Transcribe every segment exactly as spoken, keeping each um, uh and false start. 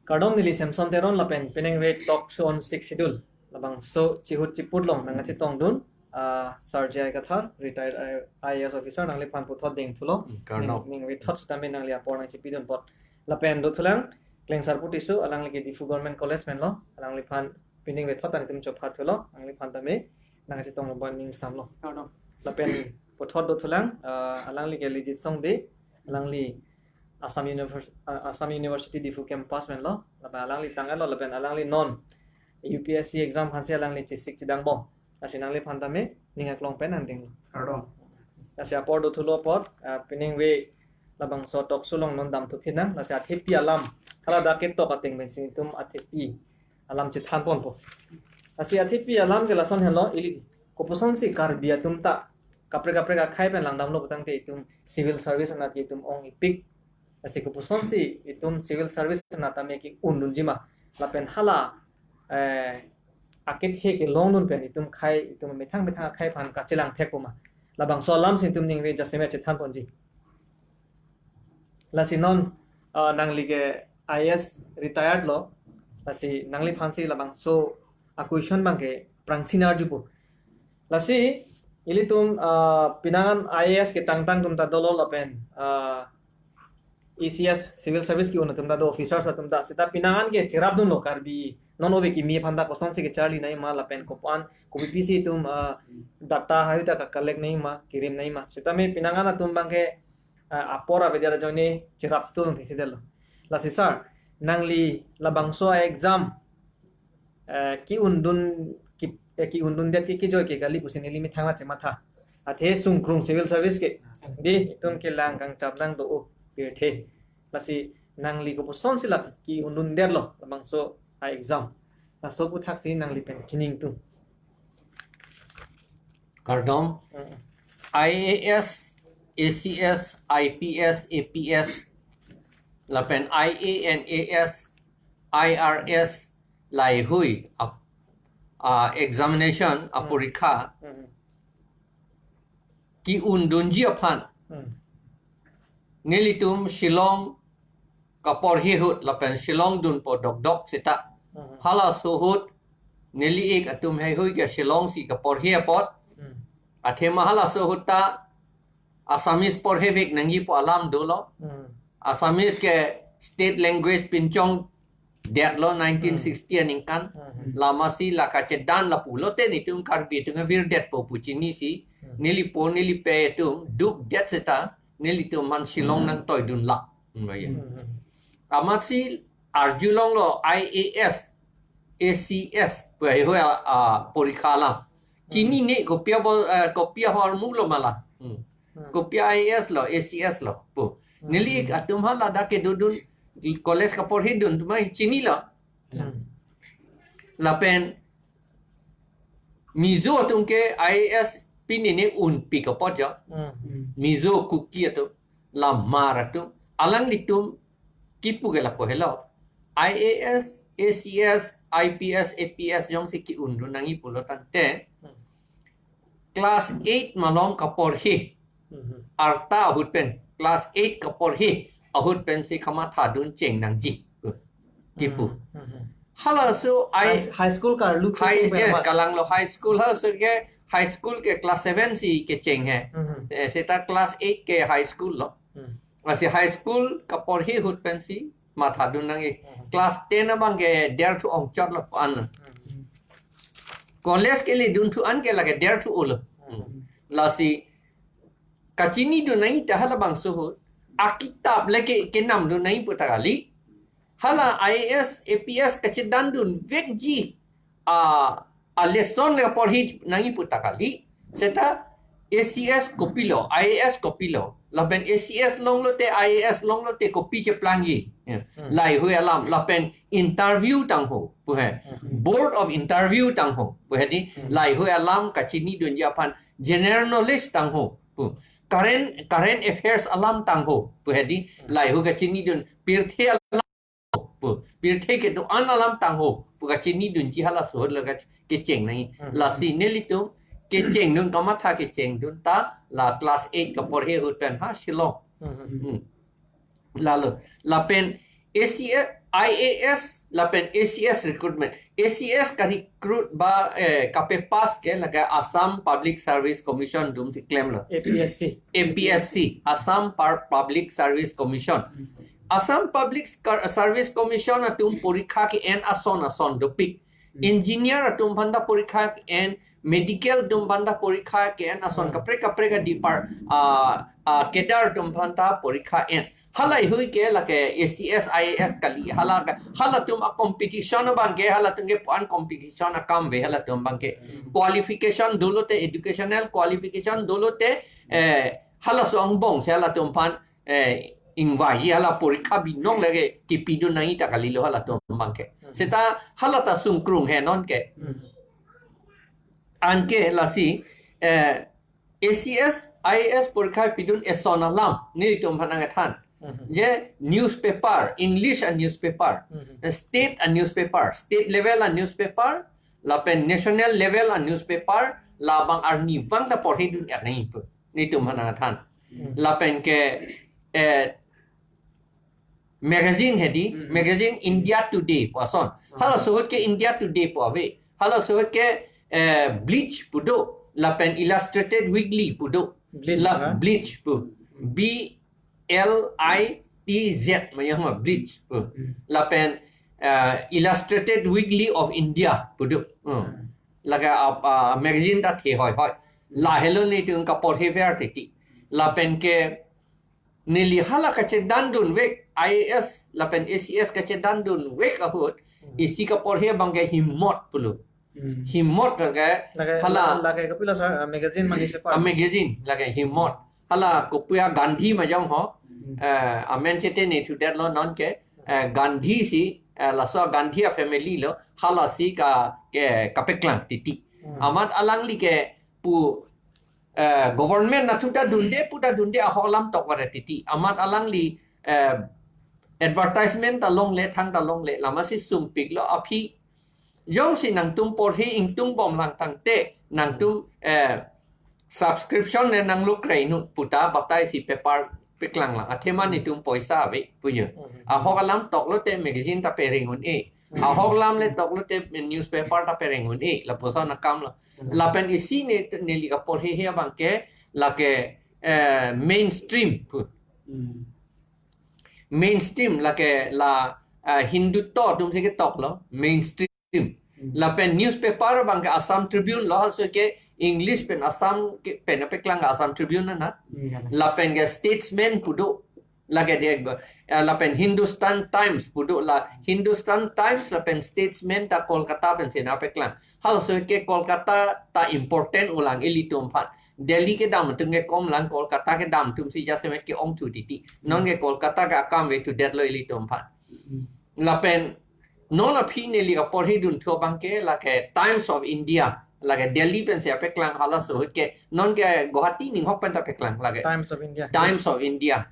Kardom, neli Samson Teron lapen penang ve talk show on Sixth Schedule. Labangso chihut chiput along nangkachetongdun, ah, Sir J I Kathar, retired I A S officer, nangliphan puthot dingthulo. Hmm, kardom. Ning, ning ve thot sitame nangli apor nangchipidun apot. Lapen dothulang, Klengsarpo Tisso, alangli ke Diphu Government College menlo, alangliphan penang ve thot an itum chophathulo, alangliphan tame nangkachetonglo bon ning samlo. Kardom. Lapen puthot dothulang, ah, alangli ke Lijit Songde, alangli Assam Univers-, ah, Assam University Diphu campus menlo, lapen alangli tang-etlo, lapen alangli non U P S C exam aphansi alangli chesik chedang bom. Lasi nangliphan tame ning aklong pen nangdinglo. Kardom. Lasi apor dothulo apot, ah, penang ve labangso talk show along non damthu phinang, lasi athepi alam, hala dak ketok ateng pensi itum athepi alam chethanponpo. Lasi athepi alam ke lason helo, ili kopusonsi Karbi atum ta kaprek kaprek akhei pen langdamlo putangte itum civil service anat ke itum ong-ipik. Lasi kopusonsi itum civil service anat tame ke-undunji ma, lapen hala, eh, akethe kelongdun pen itum khei, itum methang methang akhei aphan kachelang thekpo ma. Labangso alamsi itum ning ve jasemet chethanponji. Lasi non, ah, nangli ke I A S retired lo. Lasi nangliphansi labangso a-question abang ke prangsi nang-arjupo. Lasi ilitum, ah, penang an I A S ketangtang atum ta dolo lapen, ah, A C S, civil service ke-un atum ta do, officers atum ta. Seta penang an ke cherapdunlo Karbi non ove kimi aphan ta kosonsi kecharli nangji ma lapen kopan, kopi pisi itum, ah, data haihui ta ka-collect nangji ma, kerim nangji ma. Sitame penang an atum abang ke, ah, apor avedet ajoine cherapdun thekthedetlo. Lasi sir, nangli labangso a-exam, eh, ke-undun, ke, eh, ke-undundet ke kejoi ke kali pusi neli methang la chematha. Athe sungkrung civil service ke, dei, itum kelang kangchap nang do-o pirthe. Lasi nangli kopusonsi la ke-undundetlo labangso a-exam. Laso aputhaksi nangli pen chiningtung. Kardom. Mm. I A S, A C S, I P S, A P S, lapen I A N A S, I R S, laheihui ap-, ah, examination, ah, Mm. porikha, Mm. ke-undunji aphan. Mm. Nelitum Shillong kaporhi ahut lapen Shillong dunpo dokdok seta. Mhm. Halaso ahut neli-ik atum heihui ke Shillongsi kaporhi apot. Mhm. Athema halaso ahut ta Assamese porhevek nangjipo alam dolo. Mhm. Assamese ke state language pinchongdetlo nineteen sixty aningkan. Mhm. Lamasi la kachedan lapulote nelitum Karbi atum virdetpo pu chinisi. Mhm. Nelipo nelipe atum dukdet seta nelitum aphan Shillong Mhm. nangtoidunlak. Hmm, ya. Mhm. Amatsi arjulonglo I A S, A C S, pu heihui a, a, porikha alam. Chinine kopi abo, eh, kopi ahormu lo ma la. Hmm. Hmm. Kopi I A S lo, A C S lo. Pu. Hmm. Neli-ik atum hala dak kedodun college kaporhidun atum chinilo. Hmm. Lapen Mizo atum ke I A S pinine unpik apot jo. Hmm. Mizo Kuki atum, la Hmar atum, alanglitum kipu ke lapu helo. I A S, A C S, I P S, A P S jongsi ke-undun nangji pulo tangte, Hmm. class eight malom kaporhi. Mhm. Arta ahut pen, class eight kaporhi ahut pensi kamathadun cheng nangji. Kipu. Mhm. Halaso I High, high school karlu high, cheng pen eh, amat. Kalanglo high school halaso ke high school ke class seven si kecheng he. Mhm. Eh, seta class eight ke high school lo. Mhm. Lasi high school kaporhi ahut pensi mathadun nangji. Mhm. Class ten abang ke derthu ongchotlo pu an. Mhm. College keledunthu an ke lake derthu-olo. Mhm. Lasi kachinidun nangji ta halabangso ahut akitap le ke, kenamdun nangji pu ta kali. Hala I A S, A P S kachedandun vekji a, a lesson le porhi nangji pu ta kali. Seta A C S kopilo, I A S kopilo. Lapen A C S longlote, I A S longlote kopi cheplangji. Ya. Hmm. Laheihui alam, lapen interview tangho, pu he. Hmm. Board of interview tangho, pu he dei, Hmm. laheihui alam kachinidunji aphan general knowledge tangho, pu. Current, current affairs alam tangho, pu he dei, Hmm. laheihui kachinidun, pirthe alam pu. Pirthe kedo-an alam tangho pu kachinidunji halaso ahut le kecheng nangji. Hmm. Lasi nelitum kechengdun kamatha kechengdun ta la class eight kaporhi ahut pen ha Shillong. Hmm. Hmm. Lalo. Lapen A C S, I A S lapen A C S recruitment. A C S ka-recruit ba, eh, kape-pass ke lake Assam Public Service Commission atum si klemlo. A P S C. A P S C, Assam Par- Public Service Commission. Assam Public Scar- Service Commission atum porikha ke-en ason ason dopik. Engineer atum aphanta porikha ke-en, medical atum aphanta porikha ke-en, ason Hmm. kaprek kaprek a-depart, ah, ah, cadre atum aphanta porikha en. Halahei ke lake A C S, I A S kali, hala ka, halatum a-competition abang ke, halatum ke pu-an competition akam ave, halatum abang ke. Qualification dolote, educational qualification dolote, eh, halaso angbong si halatum aphan, eh, ingvai, hala porikha binong lake kipidun nangji ta kalilo halatum abang ke. Seta hala ta sungkrung he non ke. Hmm. Anke lasi, eh, A C S, I A S porikha pidun eson alam nelitum aphan nangkethan. Mhm. Je newspaper, English a-newspaper, Mhm. state a-newspaper, state level a-newspaper, lapen national level a-newspaper, labang arnivang ta porhidun er nangji pu nelitum aphan nangkethan. Hmm. Lapen ke, eh, magazine hedi, Hmm. magazine India Today pu ason. Halaso ahut ke India Today pu ave. Halaso ahut ke, eh, Bleach pu do. Lapen Illustrated Weekly pu do. Bleach, La ha? Bleach pu. B L I T Z, maya huma Bleach pu. Hmm. Lapen, eh, Illustrated Weekly of India pu do. Hmm. Hmm. Lake, ah, ah, magazine ta the hoi hoi. Lahelo nelitum kaporhe ver titi. Lapen ke neli hala kachedandun vek, I A S lapen A C S kachedandun vek ahut, isi kaporhe abang ke Himmot pulo. Hmm. Himmot ke Lake, hala lake kopi laso, ah, magazine ma newspaper? A-magazine lake Himmot. Hala kopi a-Gandhi majong ho. Hmm. Eh, amen chete ne thudetlo non ke. Eh, Gandhi si, eh, laso Gandhi a-family lo. Halasi ka, ke, kapeklang titi. Hmm. Amat alangli ke pu, eh, government nathu ta dunde pu ta dunde ahok alam tok vare titi. Amat alangli, eh, advertisement ta longle, thang ta longle, lama si sumpiklo, aphi jongsi nangtum porhe ingtungbom lang tangte, nangtum, eh, subscription ne nanglo kre-inut puta batai si paper peklang lang. Athema nelitum poisa ave pujo. Mhm. Ahok alam toklo te magazine ta pereng un-e. Ahok alam le toklo te newspaper ta pereng un-e. Lapuson akam lo. Lapen isi ne, neli kaporhe he abang ke lake, eh, mainstream pu. Hmm. Mainstream lake la, eh, Hindutva atum si ketoklo, mainstream. Hmm. Lapen newspaper abang ke Assam Tribune lo, halaso ke English pen Assam ke pen apeklang ke Assam Tribune na. Hmm, ya. Lapen ke Statesman pu do, lake de, eh, lapen Hindustan Times pu do, la Hindustan Times lapen Statesman ta Kolkata pensi nangpeklang. Halaso ke Kolkata ta important ulang ilitum aphan. Delhi kedam atum ke kom lang, Kolkata kedam atum si jasemet ke-ong thu titi. Non ke Kolkata ke akam ave thudetlo ilitum aphan. Hmm. Lapen non aphi neli kaporhe dunthu abang ke lake Times of India, lake Delhi pensi apeklang, halaso ahut ke, non ke Guwahati ninghok pen ta peklang lake. Times of India. Times of India.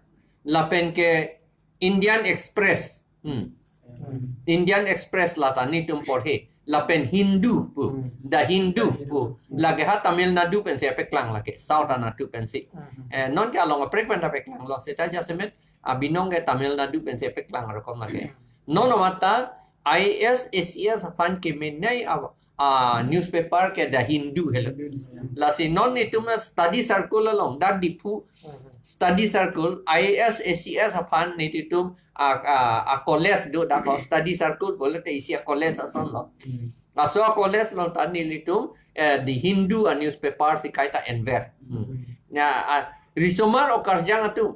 Lapen ke Indian Express. Hmm. Hmm. Indian Express la ta nelitum porhe. Lapen Hindu pu. Hmm. The Hindu The Hindu. pu. Lake ha Tamil Nadu pensi apeklang lake. South anatu pensi. Hmm. Eh, non ke along kaprek pen ta peklanglo, seta jasemet abinong ke Tamil Nadu pensi peklang arokom lake. Non mata I A S, A C S aphan kemenei a, a newspaper ke The Hindu helo. Lasi non nelitum study circle along, dak Diphu Hmm. study circle, I A S, A C S aphan nelitum a, a, a-college do, dak study circle pulote isi a-college ason lo. Hmm. Laso a-college along ta nelitum, eh, The Hindu a-newspaper si kaita enver. Hmm. Hmm. Ya, a, risomar okarjang atum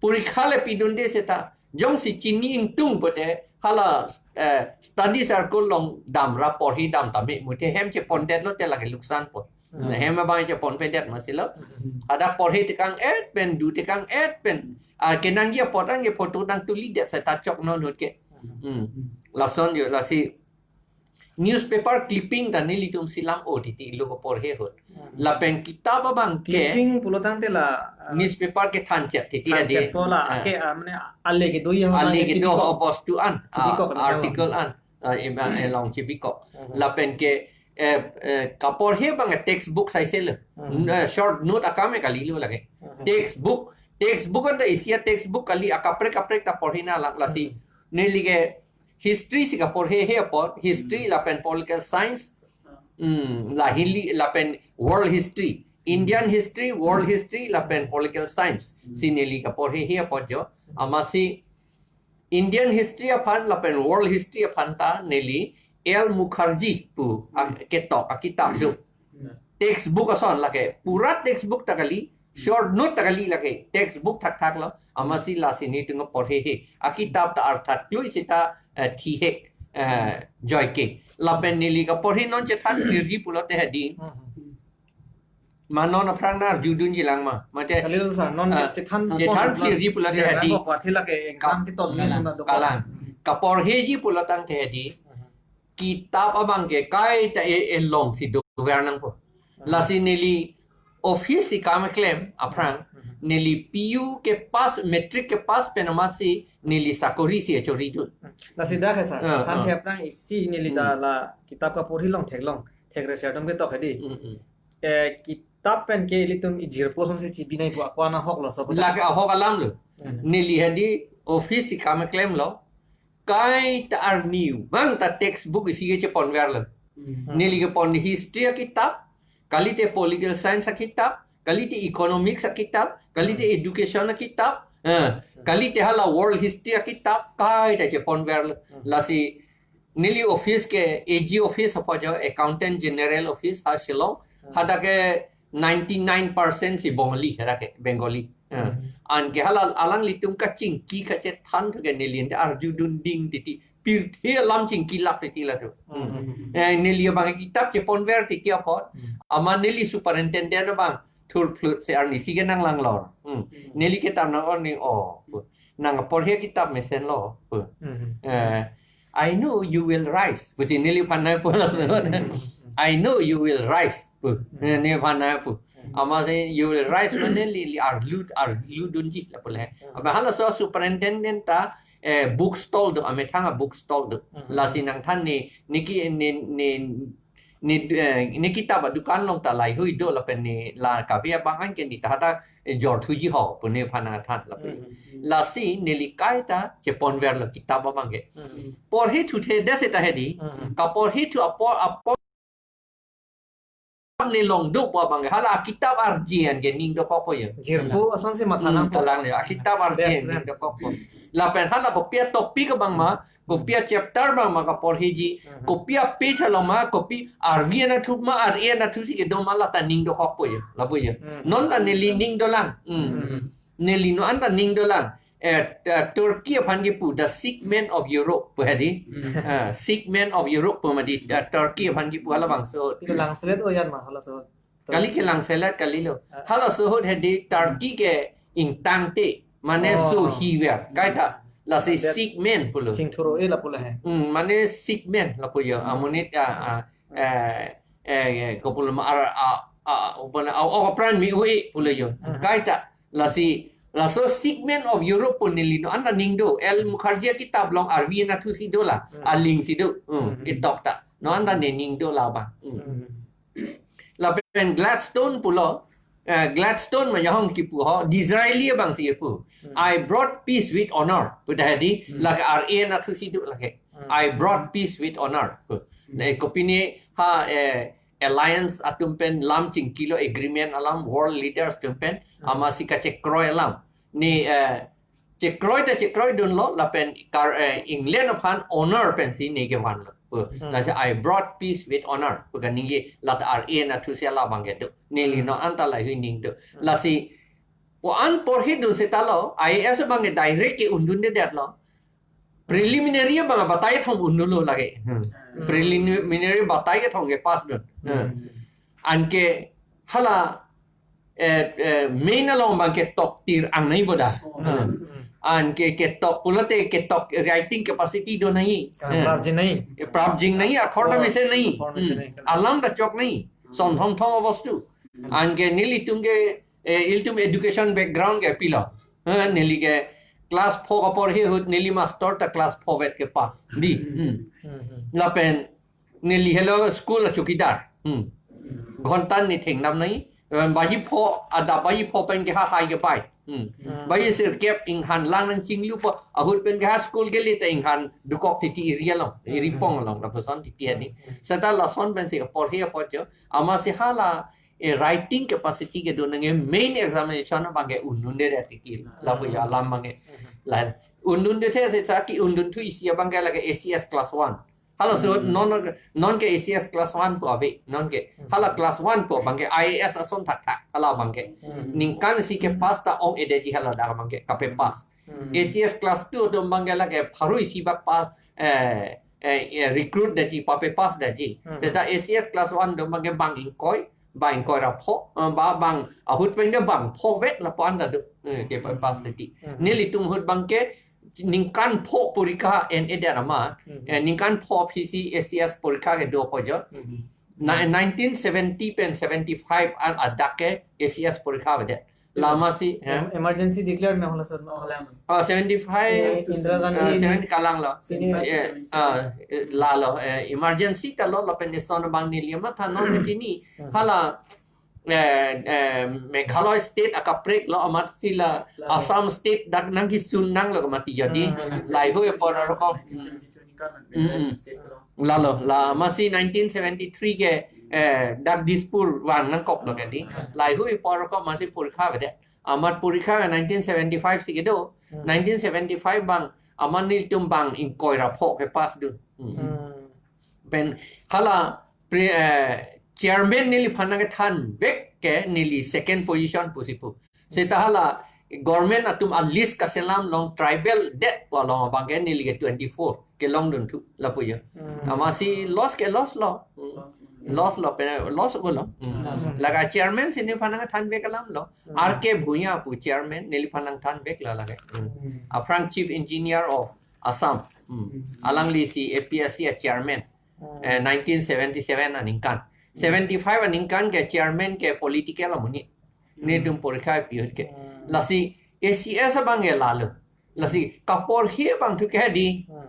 porikha le pidunde seta, jongsi chini ingtung pote hala, eh, study circle along damra porhi dam tame muthe hem chepondetlo te lake luksan po. Hmm. Hem abang cheponpedet masi lo. Hmm. Ada porhi tekang-et pen, du tekang-et pen, a, kenangji apot an ke photo nangtulidet seta chok non ahut ke. Hmm. Lason yo, lasi newspaper clipping ta nelitum si lang-o titi lo porhe ahut. Hmm. Lapen kitab abang ke Clipping pulo tangte la, ah, newspaper kethan chet titi than ade. chet po la, Ah. ke, ah, mane, ale kedo ya, Ale mane, kedo chibikok. Obos tu an, ah, Chibikok, article an, ah, im-, ah, along chibikok. Hmm. Lapen ke, eh, eh, kaporhe abang ke textbook saise lo. Hmm. N-, eh, short note akam e kali lo lake. Hmm. Textbook, textbook anta isi a-textbook kali, akaprek kaprek ta porhi nanglang lasi. Hmm. Neli ke history si kaporhehe apot, history lapen political science, hmm, lahili lapen world history, Indian history, world history lapen political science si neli kaporhehe apot jo, amatsi Indian history aphan lapen world history aphan ta neli L Mukherjee pu a-, ketok akitap do. Textbook ason lake, pura textbook ta kali, short note ta kali lake, textbook thakthak lo, amatsi lasi netum porhehe. Akitap ta artha klui seta, eh, thihek, eh, joike. Lapen neli kaporhe non chethan phirji pulote hedi. Ma non aphrang nang arjudunji lang ma. Mate, kalilo sir, non ah, chethan chethan phirji pulote hedi. Ko pathi lake exam kitol ni kalang, na do. Kalang. Kaporheji pulotangte hedi. Kitap abang ke kaita e-, elong si dover nangpo. Lasi neli office si kam klem aphrang, neli P U kepass, matric kepass pen amatsi neli sakori si achoridun. Lasi dak he sir. Ah, than ah. The aphrang isi neli ta la kitap kaporhe long theklong, thek research dom ketok hedi. Hmm, hmm. Eh, kitap pen ke ilitum ijirpo asonsi chibi nangpo, ako-an ahok lo so. Lake ahok alam lo. Hmm. Neli hedi office si kam klemlo. Kaita arni vang ta textbook isi ke cheponverlo. Hmm. Neli kepon history akitap, kalite political science akitap, kalite economics akitap, kalite education akitap, eh, kalite hala world history akitap, kaita cheponverlo. Hmm. Lasi neli office ke A G office apo jo, Accountant General Office ha Shillong. Hmm. Hadak ke ninety-nine percent si Bengali, hadak ke Bengali. Eh, hmm. Anke hala alanglitum kachingki kachethan thu ke neli ante arjudun ding titi. Pirthe alam chingkilap titi latum. Hmm. Eh, neli abang kitap cheponver titi apot. Hmm. Amat neli superintendent abang thurphlut se arni si ke nanglanglor. Hmm. Hmm. Neli ketap nang-or ni o. Nangporhe kitap mesenlo. Hmm. Eh, "I know you will rise." Puti neliphan nangpulo. "I know you will rise." Pu. Hmm. Eh, neliphan nangpu. Hmm. Amatsi "you will rise" mane neli arlu, arludunji lapu le. Hmm. Amat halaso superintendent ta, eh, book stall do, amethang a book stall do. Hmm. Lasi nangthan ne, neki ne, ne, ne, eh, ne kitap adukan along ta laheihui do lapen ne la kave abang an ke ne ta hadak, eh, jorthuji ho pu nephan nangthan lapu. Hmm. Lasi neli kaita cheponverlo kitap abang ke. Hmm. Porhe thuthe det seta hedi. Hmm. Kaporhe thu apor, apor ne long dopo abang ke. Hala kitap arje an ke ning dokokpo ya. Jirpo asonsi matha nang, hmm, kalang ya. Kitap arje an ning dokokpo. Lapen hala kopi a-topic abang ma, kopi a-chapter abang ma kaporheji, hmm, kopi a-page along ma, kopi arvi anatthu ma, ar-e anatthu si kedo ma, lata ning dokokpo ya. Lapu ya. Hmm. Non ta neli ning dolang. Hmm. Hmm. Neli non anta ning dolang. Eh, eh, Turkey aphan kipu, the sick man of Europe pu hedi. Hmm. Ah, sick man of Europe pu mati, eh, Turkey aphan kipu halabangso. Itu langselet o yan ma halaso. Kali ke langselet kalilo. Ah. Halaso ahut hedi Turkey ke ingtangte, mane, oh, so hiver. Kaita lasi, yes, sick man pulo. Chingthuro-e lapu le he. Hmm, mane sick man lapu yo. Hmm. Amonit, ah, ah, eh, eh, eh, kopulo ma ar, ah, ah, opana, ah, oh, pran mi ui pulo yo. Hmm. Kaita lasi, laso sick man of Europe pu neli non anta ning do. L Mukherjee kitap along arvi anatthu si do la. Hmm. Aling si do. Hmm, hmm, ketok ta. Non anta ne ning do labang. Hmm. Hmm. Lapen Gladstone pulo, eh, Gladstone ma yahong kipu ho, Disraeli abang si pu. Hmm. "I brought peace with honor." Pu ta hedi, hmm, lake ar-e anatthu si do lake. Hmm. "I brought peace with honor." Pu. Hmm. Le kopine ha, eh, alliance atum pen lam chingkilo, agreement alam, world leaders atum pen, hmm, amatsi kachekroi alam. Ne, eh, chekroi ta chekroidunlo lapen kar, eh, England aphan honor pensi ne kevanlo. Pu. Hmm. Lasi "I brought peace with honor." Pu kaningje lata ar-e anatthu si halabang kedo. Neli, hmm, non anta laheihui ning do. Hmm. Lasi ko-an porhedun seta lo, I A S abang ke direct ke-undundedetlo. Preliminary abang batai kethom undulo lake. Hmm. Hmm. Preliminary batai kethom kepass dun. Hmm. Hmm. Anke hala, eh, eh, main along abang ketok tir ang nai boda. Hmm. Hmm. Anke ketok pulote ketok writing capacity do nai. Ah, hmm, prapjin nai. Eh, prapjin nai, akhor ta, oh, mesen nai. Akhor mesen nai. Hmm. Alam ta chok nai. Son thom thom abostu. Hmm. Anke nelitum ke, eh, ilitum education background ke pilo. Eh, neli ke class four kaporhe ahut neli master ta class four vet kepass. Dei. Hmm. Hmm. Hmm. Lapen neli helo school a-chowkidar. Hmm. Ghonta ne thengnam nai. Eh, baji pho, adap baji pho pen ke ha hai kebai. Hmm. Hmm. Baji sirkep inghan lang nangchinglupo, ahut pen ke high school kele ta inghan dokok titi iri along, iri pong along, lapuson titi hedi. Seta lason pensi porhe apot jo, amatsi hala, eh, writing capacity kedo nangji main examination abang ke undunde titi, lapu ya alam abang ke. La, undundethe seta ke-undun thu isi abang ke lake A C S class one. Halaso non, non ke A C S class one pu ave, non ke. Hala class one pu abang ke I A S ason thakthak, hala abang ke. Hmm. Ningkan isi kepass ta ong-edetji hala dak abang ke, kapepass. Hmm. A C S class two atum abang ke lake pharo isi bak pass, eh, eh, eh, recruit detji, papepass detji. Hmm. Seta A C S class one atum abang ke bang ingkoi, bang ingkoi ra pho, eh, ba bang ahut pen ke bang pho vek lapu-an ta do, eh, kepass titi. Hmm. Nelitum ahut abang ke ningkan pho porikha en-edet amat, Hmm. eh, ningkan pho aphi si A C S porikha kedo apot jo. Hmm. Na, nineteen seventy pen seventy-five an adak ke A C S porikha avedet. La amatsi, eh? Em-, emergency declare na hala sir, na hala. Ah, seventy-five, Eh, Indira Gandhi ah, ini seven kalang lo. Sini. Eh, ah, eh, lalo, eh, emergency ta lo, lapen eson abang neli amat thanon kachini. Hmm. Hala, eh, eh, Meghalaya state akaprek lo amatsi la Lalo. Assam state dak nangkisun nanglo mati jadi. Hmm. Laheihui apor arokok. Hmm. Lalo, la amatsi nineteen seventy-three ke, eh, dak Dispur vang nangkoklo ke di. Laheihui apor arokok amatsi porikha avedet. Amat porikha nineteen seventy-five si kedo. Hmm. Nineteen seventy-five abang, amat nelitum bang ingkoi ra pho kepass dun. Hmm. Hmm. Pen hala pre-, eh, chairman neliphan nangkethan vek ke neli second position pusi pu. Seta hala government atum a-list kaselam along tribal det pu along abang ke neli ke twenty-four kelongdun thu lapu ya. Hmm. Amatsi loss ke loss lo. Hmm. Loss lo, pen loss ko lo. Hmm. Hmm. Lake chairman si neliphan nangkethan vek alam lo. Hmm. R K Bhuyan pu chairman neliphan nangthan vek lo lake. Hmm. Hmm. Aphrang chief engineer of Assam. Hmm. Hmm. Alangli si A P S C a-chairman. Hmm. Eh, nineteen seventy-seven aningkan. Hmm. Seventy-five aningkan ke chairman ke political amonit. Hmm. Netum porikha pi ahut ke. Hmm. Lasi A C S abang ke lalo. Lasi kaporhe abang thu ke di. Hmm.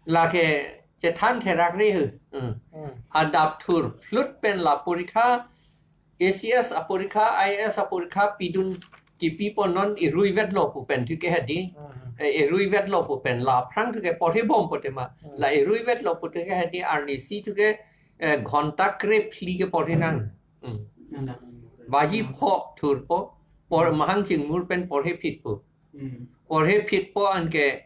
Lake chethan therak re hu. Hmm. Hmm. Adap thur phlut pen la porikha, A C S aporikha, I A S aporikha pidun kipi pon non irui vetlo pu pen thu ke hedi. Hmm. Eh, irui vetlo pu pen la aphrang thu ke porhe bom pote ma. Hmm. La irui vetlo pu thu ke hedi arnisi thu ke, eh, ghonta krephli ke porhe nang. Hmm. Nang. Baji pho thurpo, por mahang chingmur pen porhe phitpo. Hmm. Porhe phitpo anke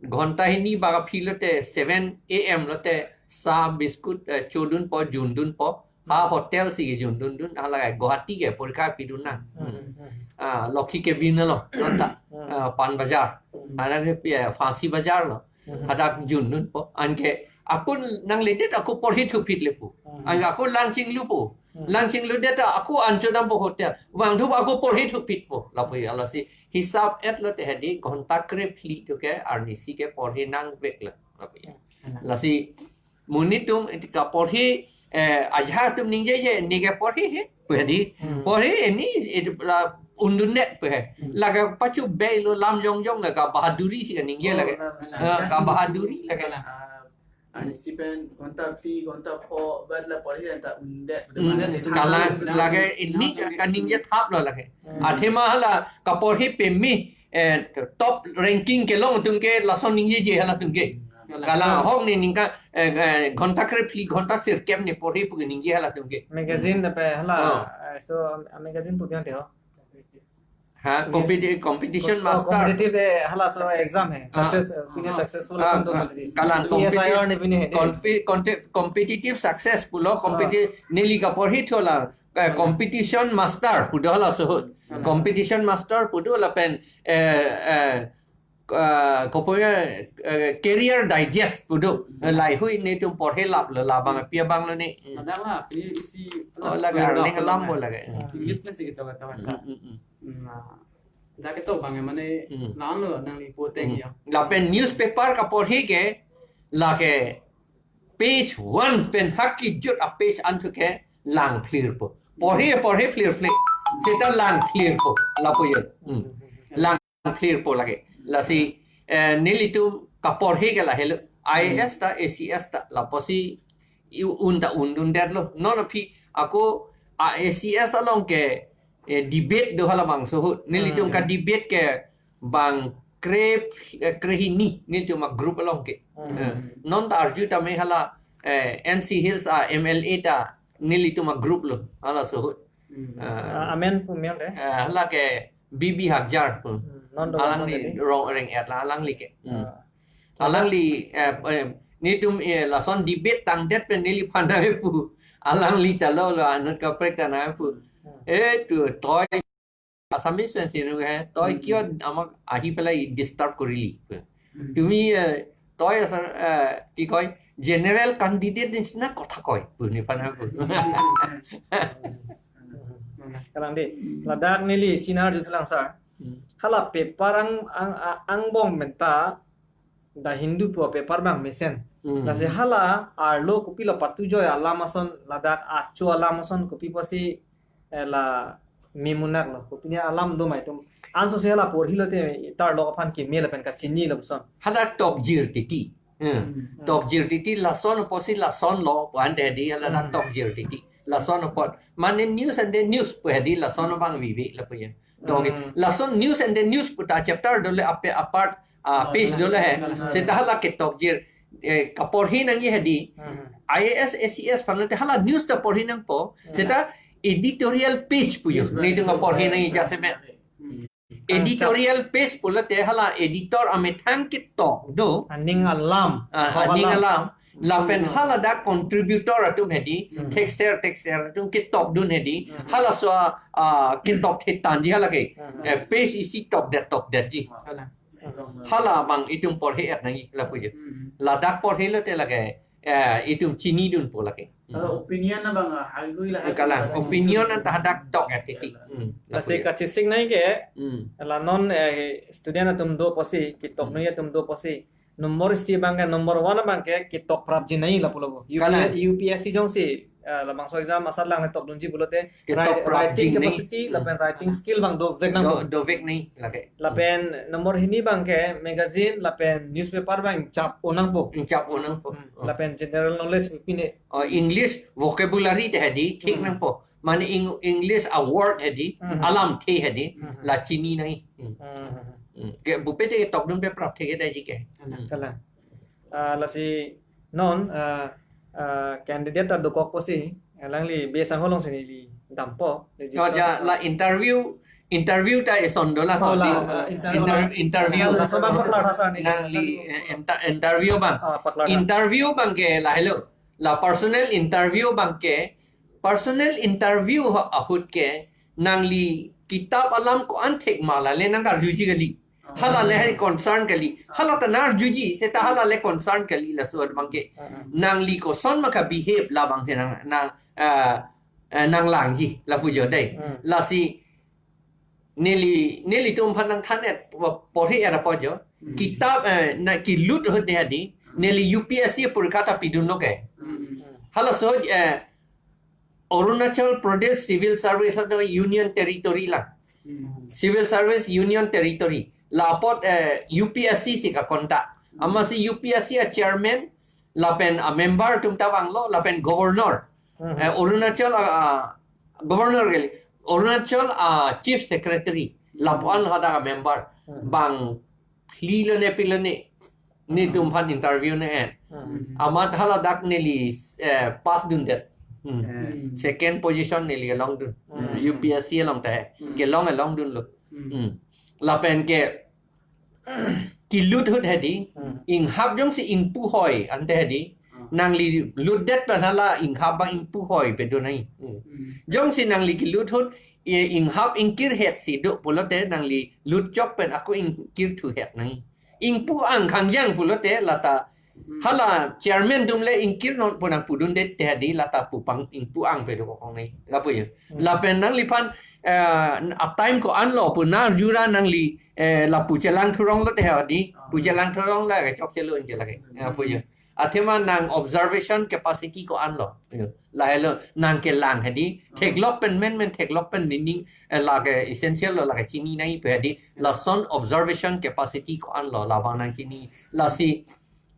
ghonta hini bak aphi lote seven A M lote sa biscuit, eh, chodunpo, jundunpo. Ha hotel si jundundun, hala Guwahati ke porikha pidun nang. Hmm. Hmm. Ah, Lokhi ke bin lo, nonta, Hmm. ah, Pan Bazar. Hmm. Hala ke pi, eh, Phansi Bazar lo. Hmm. Hadak jundunpo. Anke ako nangledet ako porhe thuphit lepo. Hmm. Anke ako lang chinglupo. Hmm. Lang chingludet ako an chodampo hotel. Vangthu ako porhe thuphitpo. Lapu ya lasi hisap et lote hedi ghonta krephli thu ke arnisi ke porhe nang vek lo. Lapu ya. Hmm. Lasi monit atum iti kaporhe, eh, ajahak atum ningjeje, ne ke porhe he, pu hedi. Hmm. Porhe ini, iti la undundet pu he. Hmm. Lake pachu bei lo lam jongjong lake bahaduri si kaningje Oh, lake. la, la, Ah, la. Ka bahaduri lake. La, ah, arnisi pen ghonta phli, ghonta pho, bat la porhe anta undet. Hmm. Undet. Kalang Undet. lake ini ka, kaningje thap lo lake. Hmm. Athema hala kaporhe pemi, eh, top ranking kelong atum ke lason ningjeje hala atum ke. Hmm. Kalang ahok ne ningkan, eh, eh, ghonta krephli, ghonta sirkep ne porhe pu ningje hala atum ke. Magazine lapen hala, Oh. eh, so, ah, magazine pu biang de ho. Ha, competi-, competition Oh, master. competitive, eh, hala so exam hai. Ah. Success, eh, pine Ah. successful Ah, asan to ah. competitive. Kalang C S I R competi-, ne pine hai de. compe-, conte-, competitive success pulo, Ah. competi-, neli kaporhe thu la, eh, Ah. competition master pu do hala so ahut. Ah. Competition master pu do lapen, eh, eh, ah, kopo ya, eh, Career Digest pu do. Hmm. Laheihui netum porhe lap lo, labang pi abang lo ne. Hmm. Madam ha, pini isi Oh, lake Florida arleng alam lo, bo lake. English na si kita kata bahasa. Hmm, hmm, hmm. Hmm, nah. Dak itu bang mane Hmm. lang lo nangli poteng Hmm. ya. Lapen newspaper kaporhe ke lake page one pen hakijut a-page an thu ke lang clear po. Porhe, porhe clear clear. Seta lang clear po. Lapu ya. Hmm. Lang clear po lake. Lasi, eh, nelitum kaporhe ke lahelo. I A S ta, A C S ta, lapusi i-un ta undundet lo. Non aphi ako a-A C S along ke eh, debate do halabangso ahut. Nelitum Hmm. ka-debate ke bang kre, eh, krehini nelitum a-group along ke. Hmm. Eh, non ta arju tame hala, eh, N C Hills a-M L A ta nelitum a-group lo halaso ahut. Hmm. Eh, Ah, amen pu meng de. Eh, hala ke B B Hakjar pu. Hmm, non do Alangli non de. rong reng-et la alangli ke. Hmm. Ah. Alangli, eh, eh, nelitum, eh, lason debate tangdet pen neliphan nangpu. Alangli ta lo lo anut kaprek ta nangpu. Hmm. Eh, tu toi Assamese pen si nu he, toi Hmm. কিয় আমাক আহি পেলাই disturb কৰিলি? Hmm. তুমি, eh, toi asar, eh, কি কয়, general candidate নিচিনা কথা কয়, pu neliphan nangpu. Kalang de, ladak neli senior arjuselang sir. Hmm. Hala paper ang, ang, ang, angbong pen ta The Hindu pu paper abang mesen. Hmm. Lasi hala arlo kopilo patu joi alam ason ladak acho alam ason kopi pusi, eh, la memunak lo. Kopine alam do ma itum. Anso si hala porhi lote tar lo aphan keme lapen kachini lo puson. Hala tokjir titi. Hmm. Hmm. Tokjir titi lason pusi lason lo pu ante di hala Hmm. tokjir titi. Lason apot. Mane news and the news pu hedi lason abang vivi lapu ya. Tong Hmm. lason news and the news pu ta chapter dole ape apart, ah, Hmm. page dole he. Hmm. Seta hala ketokjir, eh, kaporhi nangji hedi. Hmm. I A S, A C S aphan lote hala news ta porhi nangpo. Hmm. Seta editorial page pu yo. Yes, Nelitum right. kaporhi nangji jasemet. Hmm. Editorial page pulote hala editor amethang ketok do. Aning alam. Ah, Hok aning alam. alam. Lapen Hmm. hala dak contributor atum hedi, Hmm. thekser thekser atum ketokdun hedi. Hmm. Halaso, ah, ketok thetanji hala ke. Hmm. Eh, page isi tokdet tokdetji. Hala. Hala abang itum porhi-et nangji lapu je. Hmm. Ladak porhi lote lake, eh, itum chinidunpo lake. Hala opinion abang, ah, hagui la hagui Kalang, la opinion anta hadak tok ya titi. Hmm, Lasi lapu ya. kachesik nangji ke, Hmm. la non, eh, student atum do pusi, ketok Hmm. noi atum do pusi. Number isi abang ke, number one abang ke, ketok prapji nangji lapu lapu. Kalang. U P S C jongsi, eh, labangso exam asatlang tokdunji pulote, Ketok write-, prapji writing nangji. capacity, Hmm. lapen writing skill abang dovek nang. Do, dovek nangji lake. Lapen number hini abang ke, magazine, lapen newspaper abang chap-o nangpo. Chap-o nangpo. Hmm. Oh. Lapen general knowledge pine. Oh, English vocabulary ta hedi, thik Hmm. nangpo. Mane Eng-, English a-word hedi, Hmm. alamthe hedi, Hmm. la chini nangji. Hmm. Hmm. Hmm. Ke bupe te ketokdun pe prap thekthedetji ke. Hmm. Kalang. Ah, lasi non, ah, ah, candidate ta dokok pusi, alangli base angho alongsi neli dampo, neli Oh, jikso. ja, la interview, interview ta eson do la Oh, la, di, la, interview inter-, la. interview. La, so abang paklar tha sir ni. Nangli, eh, inter-, interview abang. Ah, paklar tha. Interview abang ke lahelo. La personal interview abang ke, personal interview ha-, ahut ke, nangli kitap alam ko-an thek ma lale nangkarjuji kali. Hala le hai concern kali. Hala ta nangkarjuji, seta hala le concern kali laso abang ke. Ah, ah. Nangli koson ma ka-behave labangsi nang, nang, ah, eh, nanglangji lapu jo dei. Hmm. Lasi neli, nelitum aphan nangthan-et, po-, porhi-et apot jo. Hmm. Kitap, eh, na kilut ahut ne hedi. Hmm. Neli U P S C porikha ta pidunlo ke. Hmm. Halaso, eh, Arunachal Pradesh Civil Service atum Union Territory lang. Hmm. Civil Service Union Territory. La apot, eh, U P S C si kakonta. Hmm. Amatsi U P S C a-chairman, lapen a-member atum ta vanglo, lapen governor. Hmm. Eh, Arunachal, ah, ah, governor kali. Arunachal, ah, chief secretary. Lapu-an hadak a-member. Hmm. Bang phli lone pi lone. Nelitum aphan interview ne-et. Hmm. Amat hala dak neli, eh, pass dundet. Hmm. Hmm. Second position neli longdun. Hmm. U P S C along ta he. Hmm. Kelong longdunlo. Hmm. Hmm. Lapen ke kilut ahut hedi. Hmm. Inghap jongsi ingpu hoi ante hedi. Hmm. Nangli lutdet pen hala inghap abang ingpu hoi pe do nangji. Hmm. Hmm. Jongsi nangli kilut ahut, eh, inghap ingkirhet si do pulote nangli lutchok pen ako ingkirthuhet nangji. Ingpu-ang khangjang pulote lata Hmm. hala chairman atum le ingkir non pu nangpudundet te hedi lata pupang ingpu-ang pe dokok nangji. Lapu ya. Hmm. Lapen nangliphan, eh, a-time ko-an lo pu nang-arju ra nangli, eh, lapu chelang thurong lote hedi. Ah. Pu chelang thurong la ke chokche lo inje lake. Hmm. Lapu ya. Athema nang observation capacity ko-an lo. Ya. Lahelo nang kelang hedi. Ah. Theklok pen menmen theklok pen nining, eh, lake essential lo lake chini nangji pe hedi. Lason observation capacity ko-an lo labang nangchini. Lasi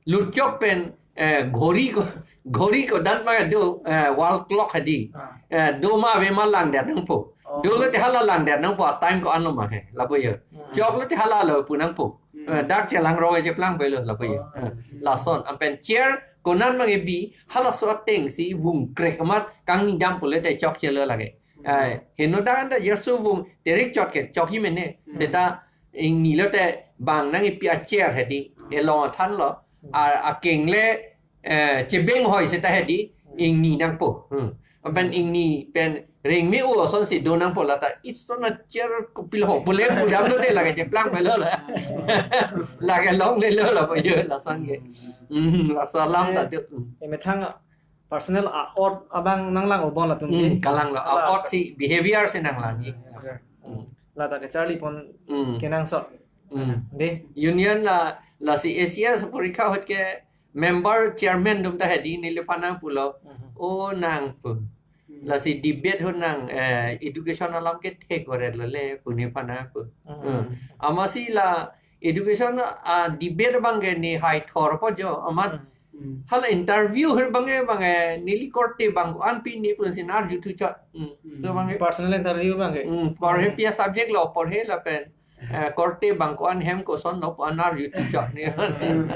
lutchok pen, eh, ghori ko, ghori ko dan ma do, eh, wall clock hedi. Ah. Eh, do ma ave ma langdet nangpo. Oh. Dolo te hala lang det nangpo, time ko-an lo ma he, lapu jo. Hmm. Choklo te hala lo pu nangpo. Hmm. Eh, dak chelang roi cheplang pelo lapu jo. Oh. Eh, lason, lapen chair konat mangkebi, halaso ateng si vung krek amat kangni dam pule te chokche lo lake. Hmm. Eh, heno dak anta jerso vung terik chot ke, chokji mene. Hmm. Seta ingni lo te bang nangkepi a chair hedi, elong athan lo, a, akeng le, eh, chebeng hoi seta hedi, ingni nangpo. Hmm. Lapen ingni pen rengme-o ason si do nangpo, lata ison a chair kopilo ho pule pu dam lo te lake cheplang pelo la. Lake longle lo lapu jo lason ke. Hmm, laso alam ta duk. Eh, methang personal a-ot abang nanglang-o bon latum Hmm, ke. Kalang lo. Ala- A-ot si behavior si nanglangji. Behavior. Hmm. Lata kacharli pon Hmm. kenangsot. Hmm. Dei. Union la, lasi A C S porikha ahut ke member chairman atum ta hedi neliphan nangpulo. Mhm. O nangpu. Hmm. Lasi debate ahut nang, eh, education alam ke thek gore lo le pu neliphan nangpu. Mhm. Hmm. Amatsi la education, ah, debate abang ke ne hai thorpo jo amat. Hmm. Hmm. Hala interview ahut abang ke, abang ke neli korte bang ko-an pi ne pu si nar juthu chot. Hmm. Hmm. So abang ke Personal interview abang ke. Hmm, porhe Hmm. pi a subject lo porhe lapen, eh, korte bang ko-an hem koson lo pu an nar juthu chot ne. Hmm.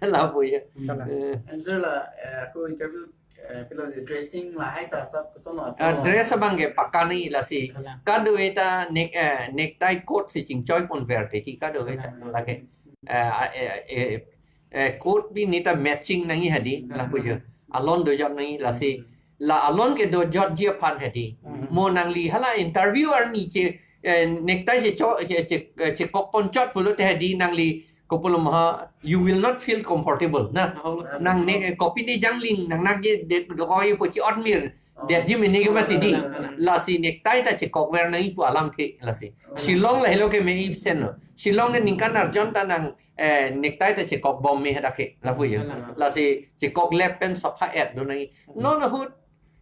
Lapu jo. Kalang. Eh. Answer la, eh, ako interview, eh, pilo dressing lahai ta sab koson lo Ah, asal. Dress abang ke pakani lasi. Kalang. Kadokave ta neck, eh, necktie coat si chingchoi pon ver te ki kadokave ta Kalang. lake. Eh, ah, eh, eh, eh, coat pi ne ta matching nangji hedi, Hmm. lapu jo. Alon dojot nangji lasi. Hmm. La alon kedojotji aphan hedi. Hmm. Mo nangli hala interview arni che, eh, necktie che cho, che, che, eh, chekok pon chot pulo te hedi nangli kopilo ma, you will not feel comfortable na. Oh, Nang ne, eh, kopi ne jangling nang nang je det do oi po chi otmir. Oh. Detji mene ke mati dei. Hmm. Lasi necktie ta chekok ver nangji pu alam the lasi. Oh. Shillong la helo ke me ipsen lo. Shillong ke ningkan arjon ta nang eh, necktie ta chekok bom me hadak ke, lapu jo. Kalang. Lasi chekok lep pen sapha et do nangji. Hmm. Non ahut,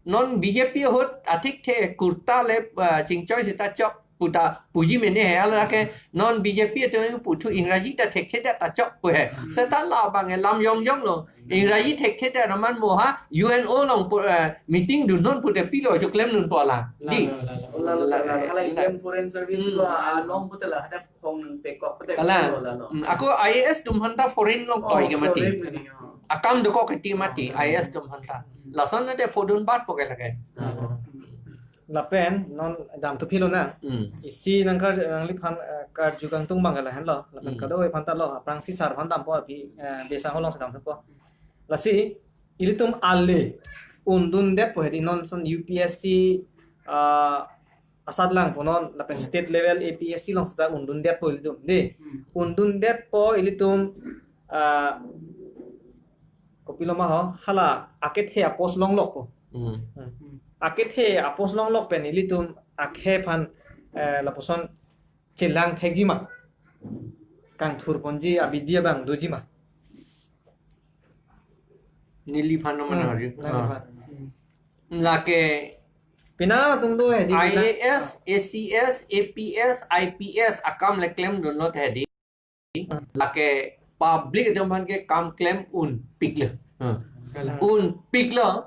non B J P ahut, athik the kurta le, ah, chingchoi seta chok, pu ta puji mene he, hala ke, non B J P atum puthu Ingraji ta thekthe det ta chok pu he. Hmm. Seta la abang ke lam yong yong lo. Hmm. Ingraji thekthe det aman mo ha, U N O along pu, eh, meeting dun non pu te pilo jo klemdunpo la. Dei. La, la, la, la. Oh, la, la, la, la. Hala Indian Foreign Service Hmm. lo, ah, along pu te la, hadak Hong pekok pete Kalang. Solo lalo. Hmm, ako I A S atum aphan ta foreign along Oh, toi ke mati. Foreign mati, oh. Akam dokok kiti mati, Oh, I A S atum aphan ta. Lason na de phodun bat po ke lake. Oh. Lapen non damthu philo na. Hmm. Isi nangkar nangliphan, eh, karju kangtung abang ke lahenlo. Lapen Hmm. kadokave aphan ta lo. Aphrangsi sar aphan dampo aphi, eh, besa holong si damthupo. Lasi ilitum ale undundetpo hedi non ason U P S C, ah, asat langpo non lapen Hmm. state level A P S C along seta undundetpo ilitum dei. Hmm. Undundetpo ilitum, ah, kopilo ma ho, hala akethe a-post longlokpo. Hmm. Hmm. Akethe a-post longlok pen ilitum akhei aphan, eh, lapuson chelang thekji ma, kangthur ponji abidi abang doji ma. Neliphan no Hmm, mana hari. Neliphan. Ah. Lake Pina atum do hedi pina. I A S, A C S, A P S, I P S akam le klemdunlo hedi. Lake public atum aphan ke kam klem unpiklo. Hmm. Kalang. Unpiklo.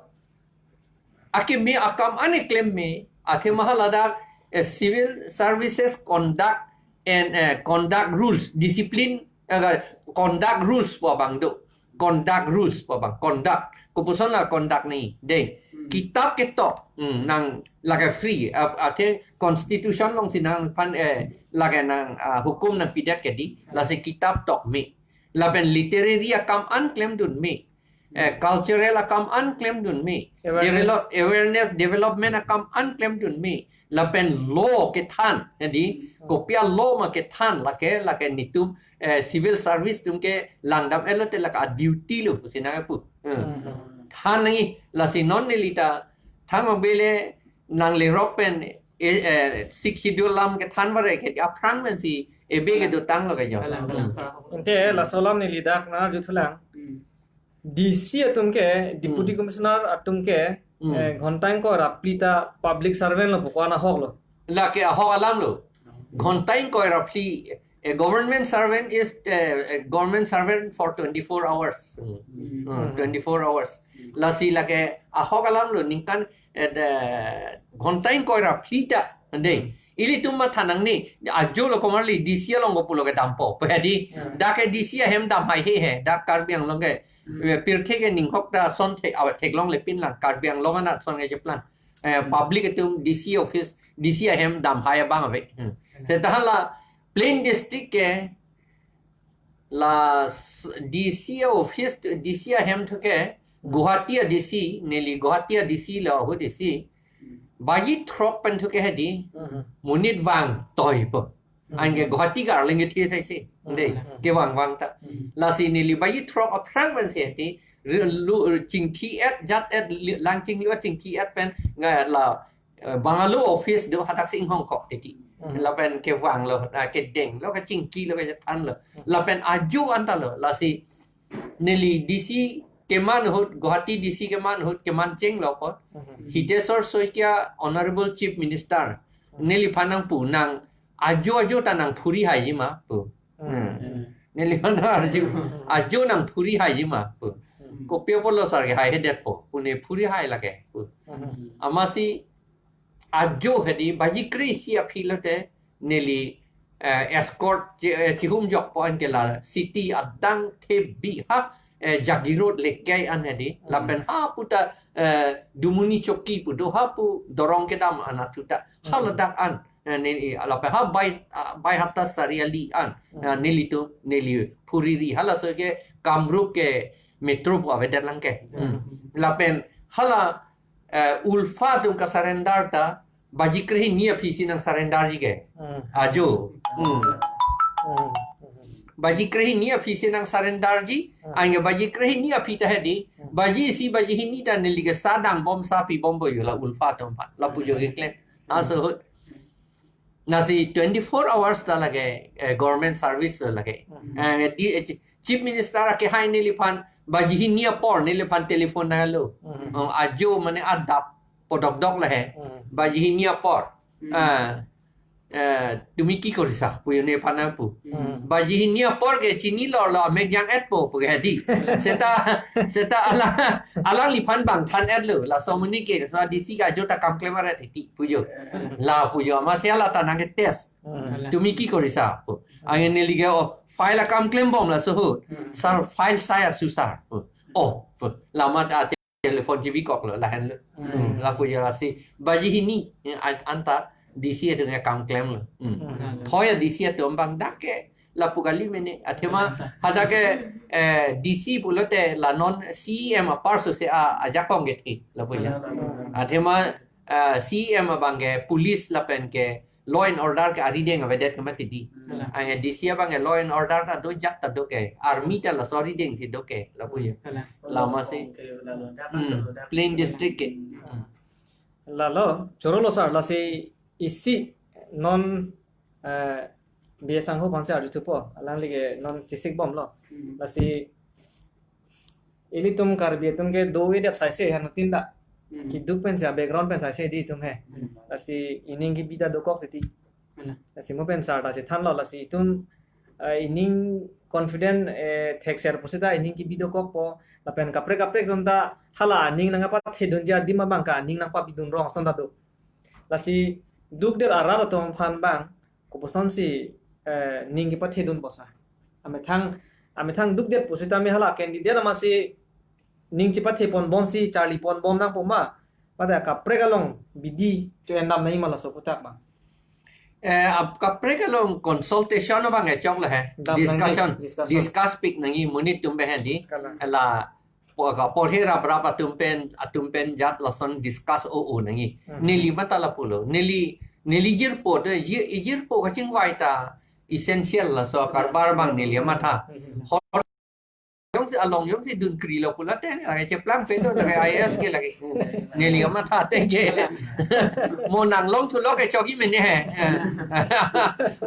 Akimi akam ani klem me, athema hala dak, eh, civil services conduct and, eh, conduct rules, discipline, eh, conduct rules pu abang do. Conduct rules pu abang, conduct. Kopuson la conduct ni, dei. Hmm. Kitap ketok, hmm, nang lake free, ap-, athe constitution along si nangphan, eh, lake nang, ah, hukum nangpidet ke dei, lasi kitap tok me. Lapen literary akam an klemdun me. Eh, cultural akam an klemdun me. Awareness. Develop, awareness development akam an klemdun me. Lapen law kethan, jadi, Hmm. kopi a-law ma kethan, lake, lake netum, eh, civil service atum ke langdam-etlo te lake a-duty lo, pusi nangpu. Hmm. Hmm. Than nangji, lasi non neli ta, than ma bele nanglerok pen, eh, eh, Sixth Schedule alam kethan bare ke, aphrang pensi, ebe kedotanglo ke jo. Kalang, kalang, Hmm. sa. Ante, laso alam neli dak nangarjuthulang. Hmm. D C atum ke, Deputy Hmm. Commissioner atum ke, Hmm. eh, ghonta ingkoi ra phli ta public servant lo, pokok ahok lo. Lake ahok alam lo. Ghonta ingkoi ra phli, a government servant is, eh, a government servant for twenty-four hours. Hmm. Hmm, Hmm. twenty-four hours. Hmm. Lasi lake ahok alam lo, ningkan, eh, de, ghonta ingkoi ra phli ta Dei. Hmm. Ilitum matha nangne, ajo lo komarli D C along ko pulo ke dampo. Pu hedi, Hmm. dak ke D C ahem dam haihe he, dak Karbi Anglong ke. Hmm. Eh, pirthe ke ninghok ta son thek, awa theklongle pinlang, Karbi Anglong anat son ke cheplang. Eh, Hmm. public atum D C office, D C ahem dam hai abang ave. Hmm. Hmm. Seta hala plain district ke, la s-, D C office, D C ahem thu ke, Guwahati a D C, neli Guwahati a D C lo ahut isi. Baji throk pen thu ke hedi, Mhm. monit vang toipo. Mhm. Anke Guwahati ke arleng kethe saisi. Mhm. Dei, Mhm. kevang vang ta. Mhm. Lasi neli baji throk aphrang pen si hedi, ri-, lu, chingthi et, jat et, li-, lang chinglu chingthi et pen, nga la, eh, bangalo office do hadak si inghong kok titi. Mhm. Lapen kevang lo, ah, kedeng lo, kachingki lo, kachethan lo. Mhm. Lapen ajo anta lo, lasi neli D C keman ahut, Guwahati D C keman ahut, keman chenglo apot. Mhm. Hiteswar Saikia, Honorable Chief Minister, Mhm. neliphan nangpu nang, ajo ajo ta nang phuri haiji ma, pu. Mhm. Hmm. Neliphan nang arju, ajo nang phuri haiji ma, pu. Mhm. Kopi apotlo sar ke haihedetpo, pu ne phuri hai lake, pu. Mhm. Amatsi ajo hedi, baji kre-isi aphi lote, neli, eh, escort chi-, eh, chihum jokpo anke la city adang thebi ha, eh, Jagiroad lekai an hedi, Hmm. lapen ha puta, eh, Dumuni Chowki pu do ha pu dorong kedam anat thu ta, ha Hmm. ladak an, eh, neli, lapen ha bai, ah, Baihatta Chariali an, Hmm. eh, nelitum, neli phuriri, halaso ke Kamrup ke metro pu avedet lang ke. Hmm. Lapen hala, eh, ULFA atum ka surrender ta, baji kre-hini aphi si nang surrender ji ke. Hmm. Ajo. Hmm. Hmm. Baji kre-hini aphi si nang surrender ji, Hmm. anke baji kre-hini aphi ta hedi, Hmm. baji isi baji hini ta neli ke sa dang bom, sa pi bompo jo la ULFA atum aphan. Lapu jo keklem. Hmm. Aso ahut. Lasi twenty-four hours ta lake, eh, government service lo lake. Hmm. Eh, di, eh, chi-, Chief Minister ke hai neliphan, baji hini apor, neliphan telephone nanglo. Hmm. Oh, ajo mane adap podokdok lahe. Hmm. Baji hini apor. Hmm. Ah, eh, তুমি কি কৰিছা? Pu jo nephan nangpu. Hmm. Baji hini apor ke chinilo lo, amek jang-etpo, pu ke hedi. Seta, seta alang, alangliphan bang than-etlo. Laso amonit ke, laso D C ke ajo ta kam klem aret titi, pu jo. La pu jo, amatsi hala ta nang ke test. Hmm. তুমি কি কৰিছা? Pu. Anke neli ke, oh, file akam klembom laso ahut. Hmm. Sir, file sai asu sir. Pu. Oh, pu. Lamat a telephone chibikoklo, lahenlo. Hmm. Hmm. Lapu jo lasi. Baji hini, ya, an-, anta D C atum akam klemlo. Hmm. Hmm. Thoi a D C atum bang dak ke, lapu kali mene. Athema, hadak ke, eh, D C pulote la non C E M apar so se a, ajakong kethe, lapu jo. Hmm. Athema, eh, C E M abang ke police lapen ke law and order ke arideng avedet ke mati di. Kalang. Anke D C abang ke law and order ta dojak ta do ke. Army ta laso arideng si do ke, lapu jo. Kalang. Lama si. Hmm. Plain district ke. Hmm. Lalo, chorolo sir, lasi isi non, eh, B S Sangho aphansi arjuthupo, alangli ke non chisikbomlo. Hmm. Lasi ilitum Karbi atum ke do-edet saise ha nutin da. Hmm. Keduk pensi, background pen saise di itum he. Hmm. Lasi ining kebi ta dokok titi. Hmm. Lasi mo pen sir ta chethanlo, lasi itum, eh, ining confident, eh, thekser pusita ining kebi dokokpo. Lapen kaprek kaprek atum ta hala aning nangpathedunji adim abang ke aning nangpabidun rong ason ta do. Lasi dukdet arat atum aphan bang, koposonsi, eh, ning kepathedunpo sir? Amethang, amethang dukdet pusitame hala candidate amatsi ning chepatheponbomsi charliponbom nangpo ma? Pada kaprek along bidi cho-endam nangji ma laso aputhak bang? Eh, ap-, kaprek along consultation abang echok lahe. Dam nangji, discussion, discussion. Discuss pik nangji monit atum pen hedi. Kalang. Hala po-, kaporhe raprap atum pen, atum pen jat lason discuss o-o nangji. Hmm. Neli matha lapulo. Neli, neli jirpo, de, jir, ijirpo kachingvai ta essential laso karbar abang neli amatha. Hmm. Hor jongsi along jongsi dunkrilo pulote, lake cheplang pedo, lake I A S ke lake. Neli amatha ateng ke. Mo nang longthu lok ke chokji mene he.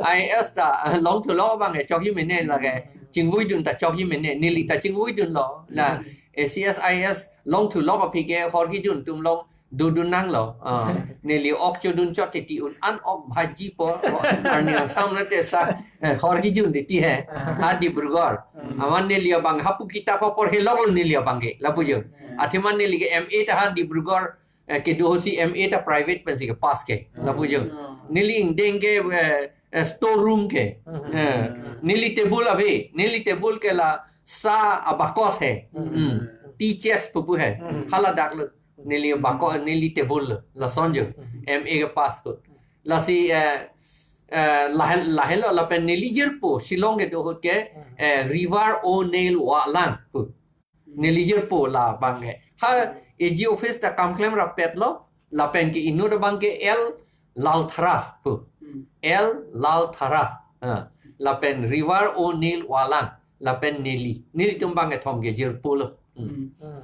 I A S ta, longthu lok abang ke chokji mene lake. Chingvuidun ta chokji mene, neli ta chingvuidunlo. La, A C S I A S longthu lok aphi ke hor kejun atum along dodun nanglo. Ah, neli ok chodun chot titi un an ok bhaji po, oh, arni ansam lote sa, eh, hor kejun titi he. Ha Dibrugarh. Hmm. Amat neli abang hapu kitap apor helok lo neli abang ke, lapu jo. Hmm. Athema neli ke M A ta ha Dibrugarh, eh, kedo ahutsi M A ta private pensi kepass ke, lapu jo. Hmm. Neli ingdeng ke, eh, eh, store room ke. Hmm. Eh, neli table ave, neli table ke la sa abakos he. Hmm. Hmm. Tea chest pupu he. Hmm. Hala dak lo. Neli bako, neli table lo. Lason jo. Hmm. M A ke pass ko. Lasi, eh, eh, lahel, lahelo lapen neli jirpo, Shillong kedo ahut ke, eh, River O'Neill Walang pu. Neli jirpo labang ke. Ha, A G office ta kam klem rapet lo, lapen ke inut abang ke L Lalthara pu. Hmm. L Lalthara. Ha. Lapen River O'Neill Walang, lapen neli. Nelitum bang kethom ke jirpo lo. Hmm. Hmm. Hmm.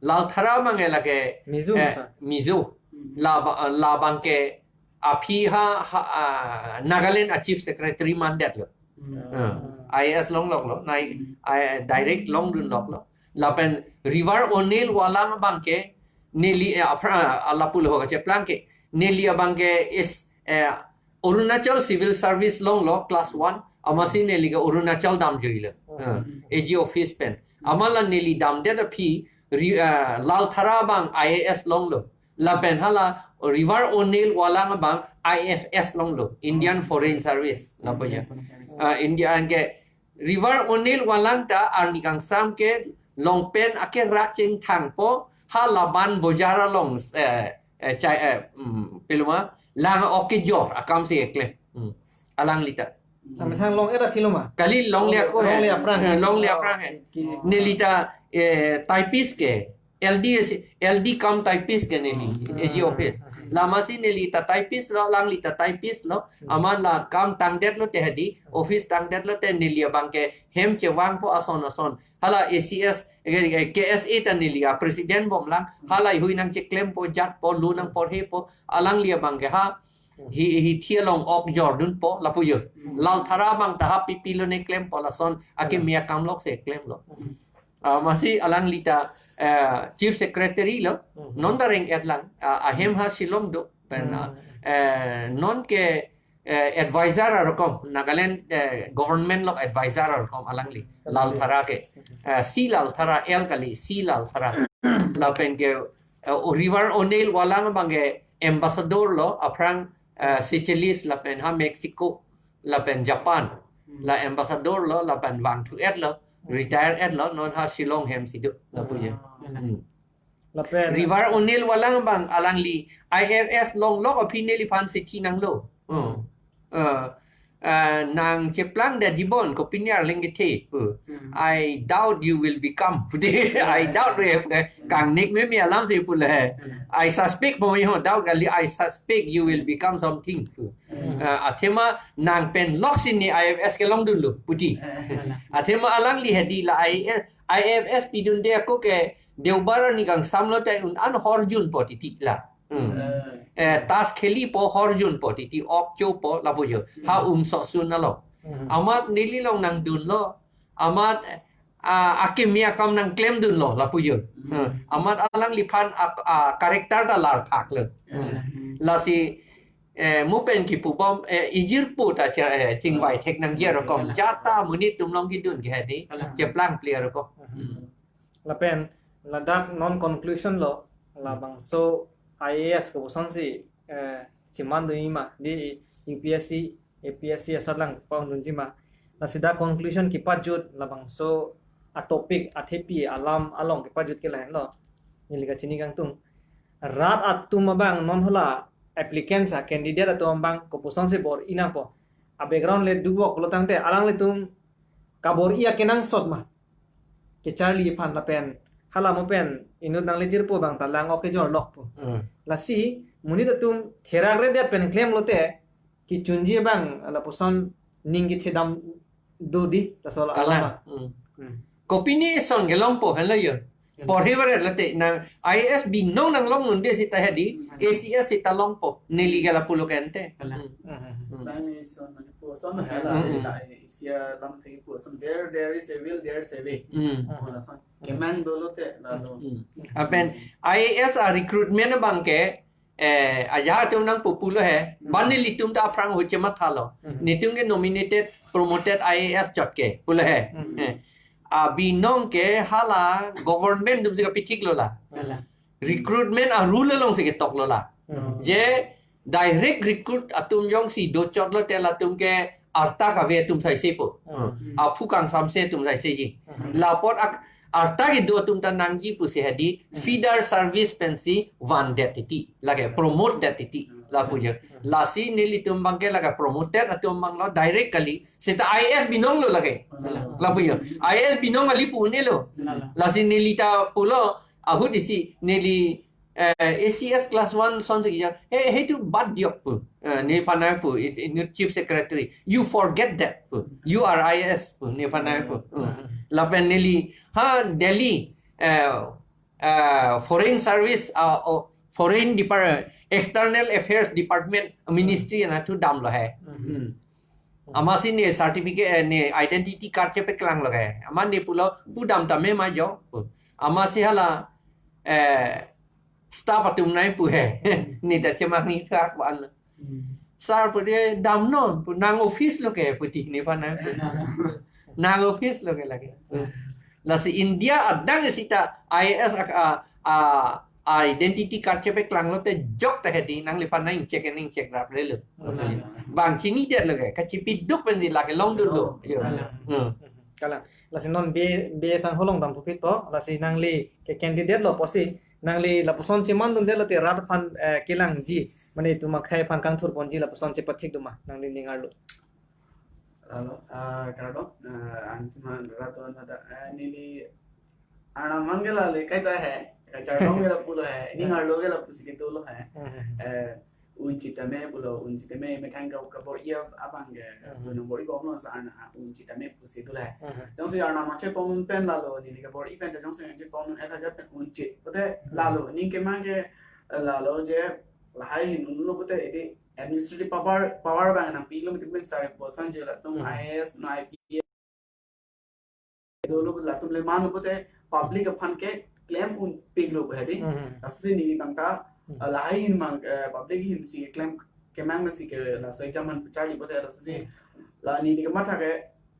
Lalthara abang ke lake, Mizo eh, masa? Mizo. Hmm. La ba-, labang ke aphi ha, ha, ah, Nagaland a Chief Secretary mandetlo. Hmm. Ah, I A S longloklo, nai, Hmm. I, direct longdunloklo. Lapen River O'Neill Walang abang ke, neli, eh, apra-, ah, lapulo ho kacheplang ke, neli abang ke is, eh, Arunachal Civil Service longlo class one, amatsi neli ke Arunachal damjuilo. Hmm. Ah, A G office pen. Amat la neli damdet aphi, ri-, ah, Lalthara abang I A S longlo. Lapen hala River O'Neill Walang abang I F S longlo, Indian Foreign Service, lapu ya. Indian Foreign Service. Ah, India anke River O'Neill Walang ta arni kangsam ke longpen ake rak chingthangpo, ha Laban Bojar along, eh, eh, chai, eh, mm, piluma, lang ok kejor akam si eklem. Hmm. Alangli ta. Samsang long era piluma. Kali longle ako he. Longle aphrang. Eh, longle aphrang he. Ki- Neli ta, eh, typist ke. L D S, L D cum typist ke neli, Hmm. A G office. Lamatsi neli ta typist lo, alangli ta typist lo, Hmm. amat la kam tangdetlo te hedi, office tangdetlo te neli abang ke hem chevangpo ason ason. Hala A C S, eh, eh, K S A ta neli a president bomlang, hala ihui nangcheklempo, jatpo, lo nangporhepo, alangli abang ke ha, hi, hi thi along ok jordunpo, lapu jo. Hmm. Lalthara abang ta ha pipilo ne klempo lason, ake Hmm. mia kamlok si klemlo. Hmm. Ah, amatsi alangli ta, eh, Chief Secretary lo, Hmm. non ta reng-et lang, ah, ahem ha Shillong do, pen, ah, Hmm. eh, non ke, eh, advisor arokom, Nagaland, eh, government lo advisor arokom alangli, Lalthara ke, eh, C Lalthara, L kali, C Lalthara. Lapen ke, eh, River O'Neill Walang abang ke ambassador lo, aphrang, eh, Seychelles lapen ha Mexico, lapen Japan. Hmm. La ambassador lo, lapen vangthu-et lo, Hmm. retire-et lo, non ha Shillong hem si do, lapu ya. Ah. Hmm. Lapen River O'Neill Walang abang alangli I F S longlok aphi neliphan si thi nanglo. Hmm. Hmm. Eh, eh, nangcheplang da jibon, kopine arleng kethe pu. Hmm. I doubt you will become. I doubt we have, eh, kangnik meme alam si pu le. Hmm. I suspect po mi ho doubt kali, I suspect you will become something pu. Hmm. Eh, athema nang pen lok si ne I F S kelongdunlo puti. Hmm. Athema alangli hedi la I F S, I F S pidunde ako ke Deobar arni kangsam lo te un an horjunpo titi la. Hmm. Hmm. Eh, tas khelipo horjunpo titi, ok chopo lapu jo. Ha Hmm. Umsosun along. Hmm. Amat neli along nangdunlo. Amat, ah, akimi akam nangklemdunlo lapu jo. Hmm. Hmm. Amat alangliphan ak-, ah, character ta larphaklo. Hmm. Lasi, eh, mo pen kipubom, eh, ijirpo ta cha-, eh, chingvai thek nangji arokom. Hmm. Jata monit atum along kidun ke hedi. Hmm. Cheplang pli arokom. Hmm. Hmm. Lapen ladak non conclusion lo, labangso I A S kopusonsi, eh, chimandunji ma, di U P S C, A P S C asatlang pangdunji ma. Lasi dak conclusion kipajut labangso a topic athepi alam along kipajut ke lahenlo. Neli kachini kangtung. Rat atum abang non hala applicants a candidate atum abang kopusonsi bor-i nangpo. A background le dukvok pulo tangte alanglitum kabor-i akenangsot ma. Kecharli aphan lapen hala mo pen inut nanglejirpo abang ta lang ok kejorlokpo. Hmm. Lasi monit atum therak redet pen klemlote kechunji abang lapuson ning kethedam do di laso la Kalang. Alama. Hmm. Hmm. Kopine eson kelongpo helo yo. Kalang. Porhe varet late nang I A S binong nanglong nunde sita hedi, Hmm. A C S sita longpo. Neli ke lapulo ke ante. Kalang. Hmm. Hmm. Hmm. Lang eson mane pu ason Hmm. hala Hmm. la isi alam thek pu ason. There, there is a will, there is a way. Hmm. Hmm. Pu lason. Kemang dolo te lalo. Hmm. Lapen I A S a recruitment abang ke, eh, ajahak atum nangpo pulo he. Hmm. Ban nelitum ta aphrang ahut chemathalo. Hmm. Netum ke nominated, promoted I A S chot ke pulo he. Hmm. Eh. Abinong ke hala government atumsi kapithiklo la. Hala. Recruitment a rule alongsi ketoklo la. Hmm. Je Direct recruit atum jongsi dochotlo te latum ke arta kave atum saise po. Hmm. Aphu kangsamse atum saise ji. Hmm. Lapot ak-, arta kedo atum ta nangji pusi hedi, Hmm. feeder service pensi vandet titi. Lake promote det titi. Lapu je. Lasi nelitum abangke lake promoted atum abanglo direct kali. Seta I A S binong lo lake. Hmm. Lapu je. I A S binong kali pu-un-elo. Hmm. Lasi neli ta pulo, ahut isi neli eh, A C S class one son si ya, he, he tu bad diok pu. Eh, nephan nangpu, it, it, chief secretary. You forget that pu. You are I A S pu, nephan nangpu. Hmm. Lapen neli, ha, Delhi, eh, eh, foreign service, ah, oh, foreign depart-, external affairs department, ministry anatthu damlo he. Hmm. Amatsi ne certificate, eh, ne identity card chepaklanglo he. Amat ne pulo, pu dam tame ma jo. Amatsi hala, eh, staff atum nangpu he. Ne ta chemangni thak van. Hmm. Sir pu de damnon, pu nang office lo ke, pu ti nephan nangpu. Nang office lo ke lake. Lasi India adang seta I A S ak-, a, a, identity card chepaklanglo te jok ta hedi nangliphan nang-ingcheck nang-ingcheck raple lo. Hmm. Bang chinidetlo ke, kachipiduk pensi lake longdunlo. Yo. Hmm. Hmm. Kalang. Lasi non B, B S ang holong dam pupit po, lasi nangli ke candidate lo pusi, nangli lapuson chemandundetlo te rat aphan, eh, kelangji, mane itum akhei aphan kangthurponji lapuson chepathik do ma, nangli ning arlo. Lalo, ah, kardom, ah, anchuma rat aphan mata, ah, neli, Arnam abangke lale kaita he, kachardom ke lapulo he, ning arlo ke lapusi kedo lo he. Hmm. Eh, un sitame pulo, un sitame methang ka kabor-i abangke, Hmm. puno bor-i bomlo sa Arnam, un sitame pusi do he. Hmm. Jongsi Arnam achetonun pen lalo, neli kabor-i pen ta jongsi achetonun et hajar pen un sit. Pute Hmm. lalo, ning kemang ke, eh, lalo je, lahai ahin unlo pute, edi administrative power, power abang nangpilo mati pen sare bolsan je latum Hmm. I A S na I P S dolo latum le manlo pute public aphan keklem un-iklo hedi. Hmm. Lasi neli abang ta, Hmm. eh, lahai ahin mang, eh, public ahin si klem kemang si ke laso exam aphan pacharli pute lasi Hmm. la neli kamatha ke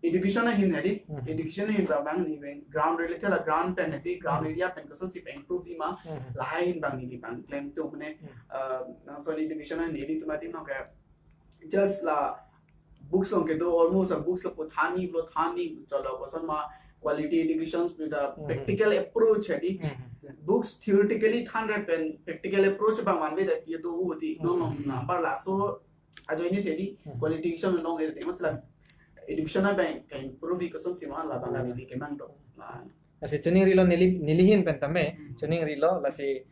education ahin hedi. Hmm. Education ahin abang neli abang ground related la ground pen hedi, ground Hmm. area pen kosonsi improve ji ma. Hmm. Lahai ahin abang neli abang klemtum mane, Hmm. eh, laso education ahin nelitum adim nong ke just la books along kedo almost a books lapu thanji pulo thanji cholo koson ma quality education pu ta Hmm. practical approach hedi. Hmm. Books theoretically thandet pen practical approach abang vanve ta ti do u ti Hmm. non non na par laso ajoine si hedi Hmm. quality education along hedi mas la education abang ke improve kosonsi ma labang Hmm. kami kemang do. La Lasi choningrilo neli, neli ahin pen tame, Hmm. choningrilo, lasi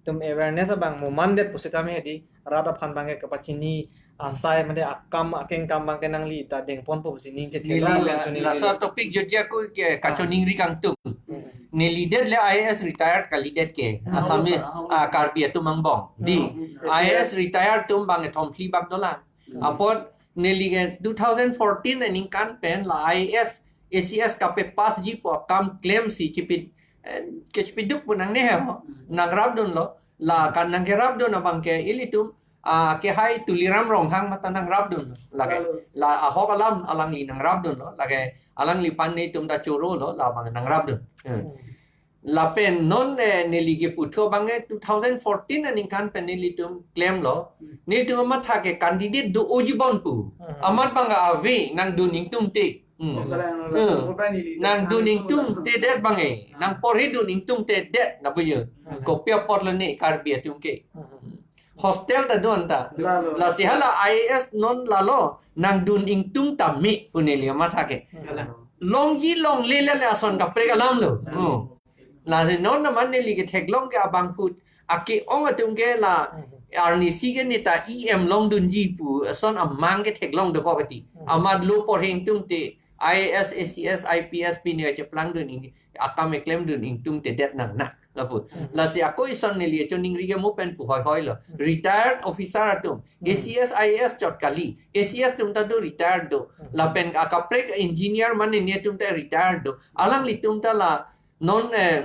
itum awareness abang mumandet pusitame hedi, rat aphan abangke kapachini asai mate akam akengkam abangke nangli ta dengponpo pusi ning chethe Neli lo la, choningrilo. Laso topic jodi ako ke Ah. kachoningri kangtung. Hmm. Neli det le I A S retired kalidet ke, Hmm. Assamese, Ahong, ah, Karbi atum angbong. Di, Hmm. I A S retired atum abang thomphli bak dolang. Hmm. Apot neli ke two thousand fourteen aningkan pen la I A S, A C S kapepass ji pu akam klemsi chipid, eh, kechipiduk pu nangne he ho. Hmm. Nangrapdunlo, la kan nangkerapdun abangke ilitum, ah, kehai Tuliram Ronghang mate nangrapdunlo. Lake, Lalu. La ahok alam alangli nangrapdunlo. Lake alangliphan netum ta chorolo, labang nangrapdun. Hmm. Hmm. Lapen non, eh, neli kepu thu abangke two thousand fourteen aningkan pen nelitum klemlo. Hmm. Netum amatha ke candidate do-oji bon pu. Hmm. Amat abang ave nangdun ingtungte. Hmm. Oh, kalang, Hmm. laso ko pa neli Nangdun anu ingtungte det abangke. Hmm. Nangporhidun ingtungte det lapu jo. Hmm. Kopi apotlo ne Karbi atum ke. Hmm. Hostel ta do-an ta. Lalo. Lasi hala I A S non lalo nangdun ingtung tame pu neli amatha ke. Kalang. Longji longle le le ason kaprek alam lo. Hmm. Oh. Lasi non naman neli ketheklong ke abangphu ake-ong atum ke la Hmm. arnisi ke ne ta E M longdunji pu ason amang ketheklong dokok ti. Hmm. Amat lo porhe ingtungte I A S, A C S, I P S pine kacheplangdun ing, akam keklemdun ingtungte det nangne lapu. Hmm. Lasi ako ison neli choningri ke mo pen pu hoi hoi lo. Hmm. Retired officer atum, Hmm. A C S, I A S chot kali. A C S atum ta do retired do. Hmm. Lapen akaprek engineer mane netum ta retired do. Alanglitum ta la non, eh,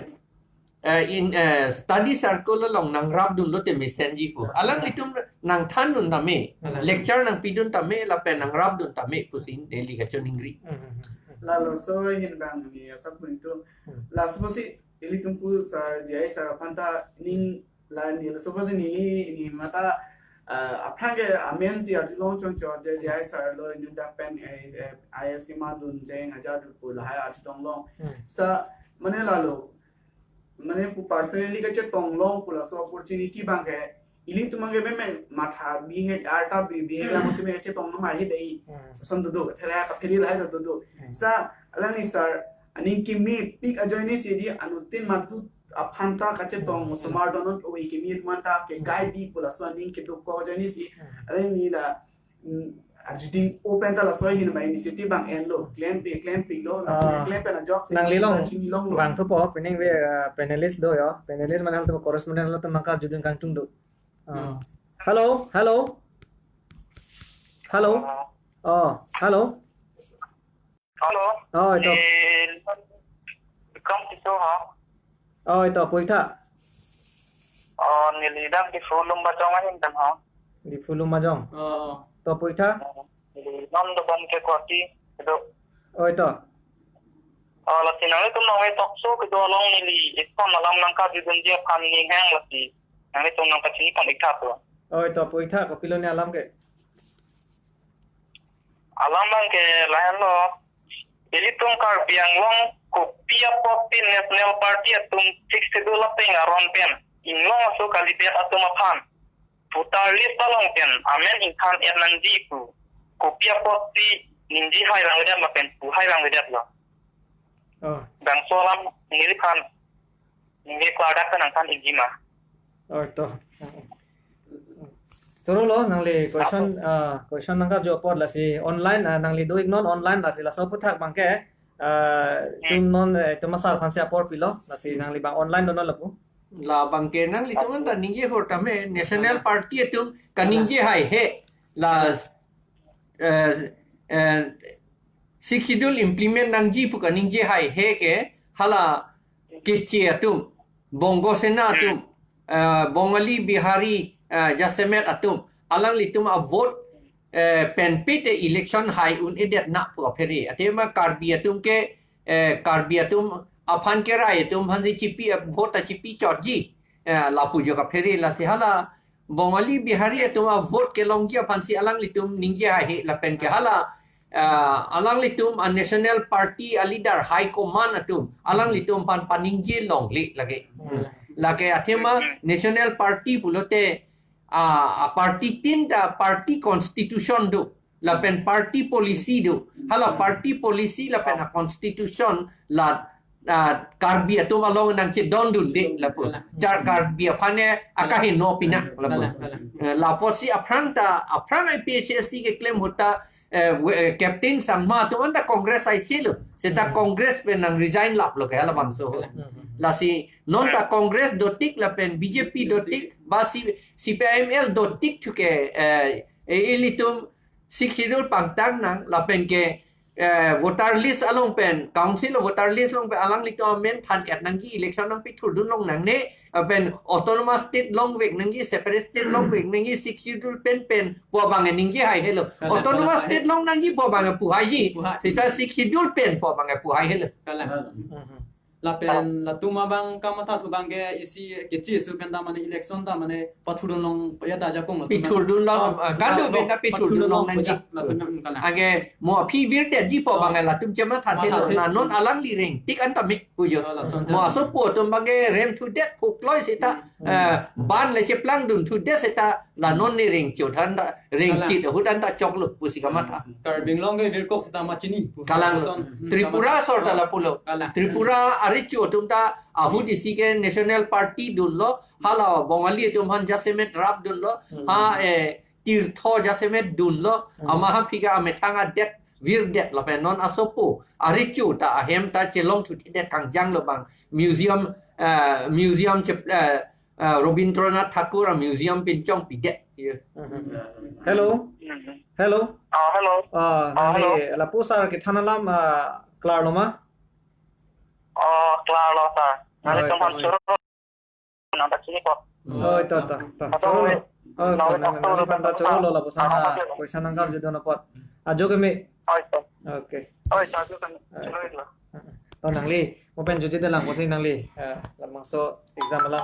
eh, in, eh, study circle along nangrapdunlo te mesenji pu. Hmm. Alanglitum nangthandun tame, Hmm. lecture nangpidun tame, lapen nangrapdun tame pusi neli kachoningri. Hmm. Lalo so ahin abang ne asap pu ingtung. Hmm. Laso pusi ilitum pu sir, J I sir aphan ta ning la ne laso pusi neli ne mata Ah, aphrang ke amen si arjulong chongchot, je J I sir lo inut dak pen, eh, eh, I A S kemadun jeng aja pu lahai arjulong long. Hmm. Sa mane lalo, mane pu personally kachetong long pu laso opportunity abang ke, ilitum abang ke meme matha bihe, arta bi, bihe lang si me chetong long ahi dei. Hmm. Son do do, thera ka phiri lahai do do. Hmm. Sa alangli sir aning kimi pik ajoine si di anuttin matut aphan ta kachetong, hmm, osomar donot ove kimi atum anta ke, hmm, guide di pu laso aning kedokok ajoine si, hmm, alangli la, mm, arjuding open ta laso ahin ba initiative abang enlo, klem pe, klem pilo, laso, ah, klem pen ajok si nangli long, ta chinilonglo. Bang thupo, penang ve, ah, panelist do yo, panelist mane halatum correspondent halatum nangkarjudun kangtung do. Ah. Hmm. Hello, hello. Hello. Oh, hello. Hello. Oh, ito. Ni Bikram Tisso ho. Oh, ito, puitha. Oh, neli dak Diphu Lumbajong ahin pen ho. Diphu Lumbajong. Oh. To puitha. Neli non dobom ke Guwahati kedo. Oh, ito. Oh, lasi nanglitum nangve talk show kedo along neli ison alam nangkarjudunji aphan ning hang lasi nanglitum nangpachini pon ik tha to. Oh, ito, puitha, kopilo ne alam ke? Alam abang ke lahenlo, ilitum Karbi Anglong kopi apotsi National Party atum Sixth Schedule ateng aron pen inglong aso kalibet atum aphan voter list along pen amen ingthan et nangji pu kopi apotsi ningje hai vangvedet lapen pu hai vangvedetlo. Oh. Bangso alam neliphan ningje klardak ta nangthan ikji ma? Oh, to. Chorolo, nangli question, ah, question nangkarju apot lasi online, ah, nangli do ik non online lasi laso aphuthak abang ke, ah, hmm, itum non, eh, itum asar aphansi apor pilo, lasi nangli abang online do non lapu. Labang ke nanglitum anta ningje hor tame, National Party atum kaningje haihe, la, eh, eh, Sixth Schedule implement nangji pu kaningje haihe ke, hala Keche atum, Bongo Sena atum, eh, Bongali, Bihari, eh, jasemet atum, alanglitum avote, eh, penpe te election hai un-edet na pu aphere. Athema Karbi atum ke, eh, Karbi atum aphan kerai atum aphansi chipi, eh, vote ta chipi chotji, eh, lapu jok aphere lasi hala Bongali, Bihari atum avote kelongji aphansi alanglitum ningje haihe lapen ke hala, ah, alanglitum a National Party a leader, high command atum alanglitum aphan paningje longle lake. Hmm. Lake athema National Party pulote, ah, a party tin ta party constitution do. Lapen party policy do. Hala party policy lapen a constitution la, ah, Karbi atum along nangchedondunde lapu. Jar Karbi aphan ne akaheno pina lapu. Kalang, kalang. Eh, lapusi aphrang ta, aphrang A P H L C keklem ahut ta, eh, we-, eh, Captain Sangma atum anta Congress aisilo. Seta, hmm, Congress pen nang resign laplo ke halabangso. Kalang. Lasi non ta Congress dotik lapen B J P dotik, ba C-, C P I M L dotik thu ke, eh, eh, ilitum Sixth Schedule pangtang nang lapen ke, eh, voter list along pen, council voter list along pen alanglitum amen than et nangji, election nangpithurdun long nangne, lapen autonomous state longvek nangji, separate state longvek nangji, Sixth Schedule pen pen pu abang ningje haihelo. Kalang, autonomous, kalang, state long nangji pu abang pu haiji. Pu hai. Seta Sixth Schedule pen pu abang pu haihelo. Kalang. Hmm. Lapen latum abang kamatha thu abang ke isi Keche aso pen ta mane election ta mane pathurdun long ya ta jakong latum. Pithurdun long, ah, kado, ah, pen ta pithurdun long nangji. Latum yang kalang. Age mo aphi virdetji pu abang latum chematha thelo. Matha the. Na non alangli rengtik anta me pujo. Ah, lason mo asopo atum abang ke rem thudet phukloi seta, hmm, eh, ban le cheplangdun thudet seta la non ne rengchot han ta, rengchit ahut anta choklo pusi kamatha. Karbi Anglong ke virkok seta ma chini. Kalang. Lason, hmm, Tripura kamatha asor ta lapulo. Kalang. Tripura arecho atum ta ahut isi ke National Party dunlo, hala Bongali atum aphan jasemet rapdunlo, hmm, ha, eh, Tirtho jasemet dunlo, hmm, ama aphi ke amethang adet virdet lapen non asopo arecho ta ahem ta chelong thuthedet kangjanglo abang. Museum, eh, museum che, eh, ah, Rabindranath Tagore a museum pinchong pidet. Ye. Mhm. Hello. Mhm. Hello. Ah, hello. Ah, ah, nangli hello. Lapu sir kethan alam, ah, klarlo ma? Oh, klarlo sir. Nangli, oh, tum ito, han choro nang ta chini ko. Oh, ito, ito, ito. Ito, choro lo. Oh, ito, nang, nang, nang, nang ta choro lo, lapu sana. Ah, okay. Question nangkarjudun apot. Ajo kami. Oh, ito. Okay. Oh, ito, ajo kami. Okay. Choro lo. To nangli, mo pen juji de lang pusi nangli, eh, labangso exam alam.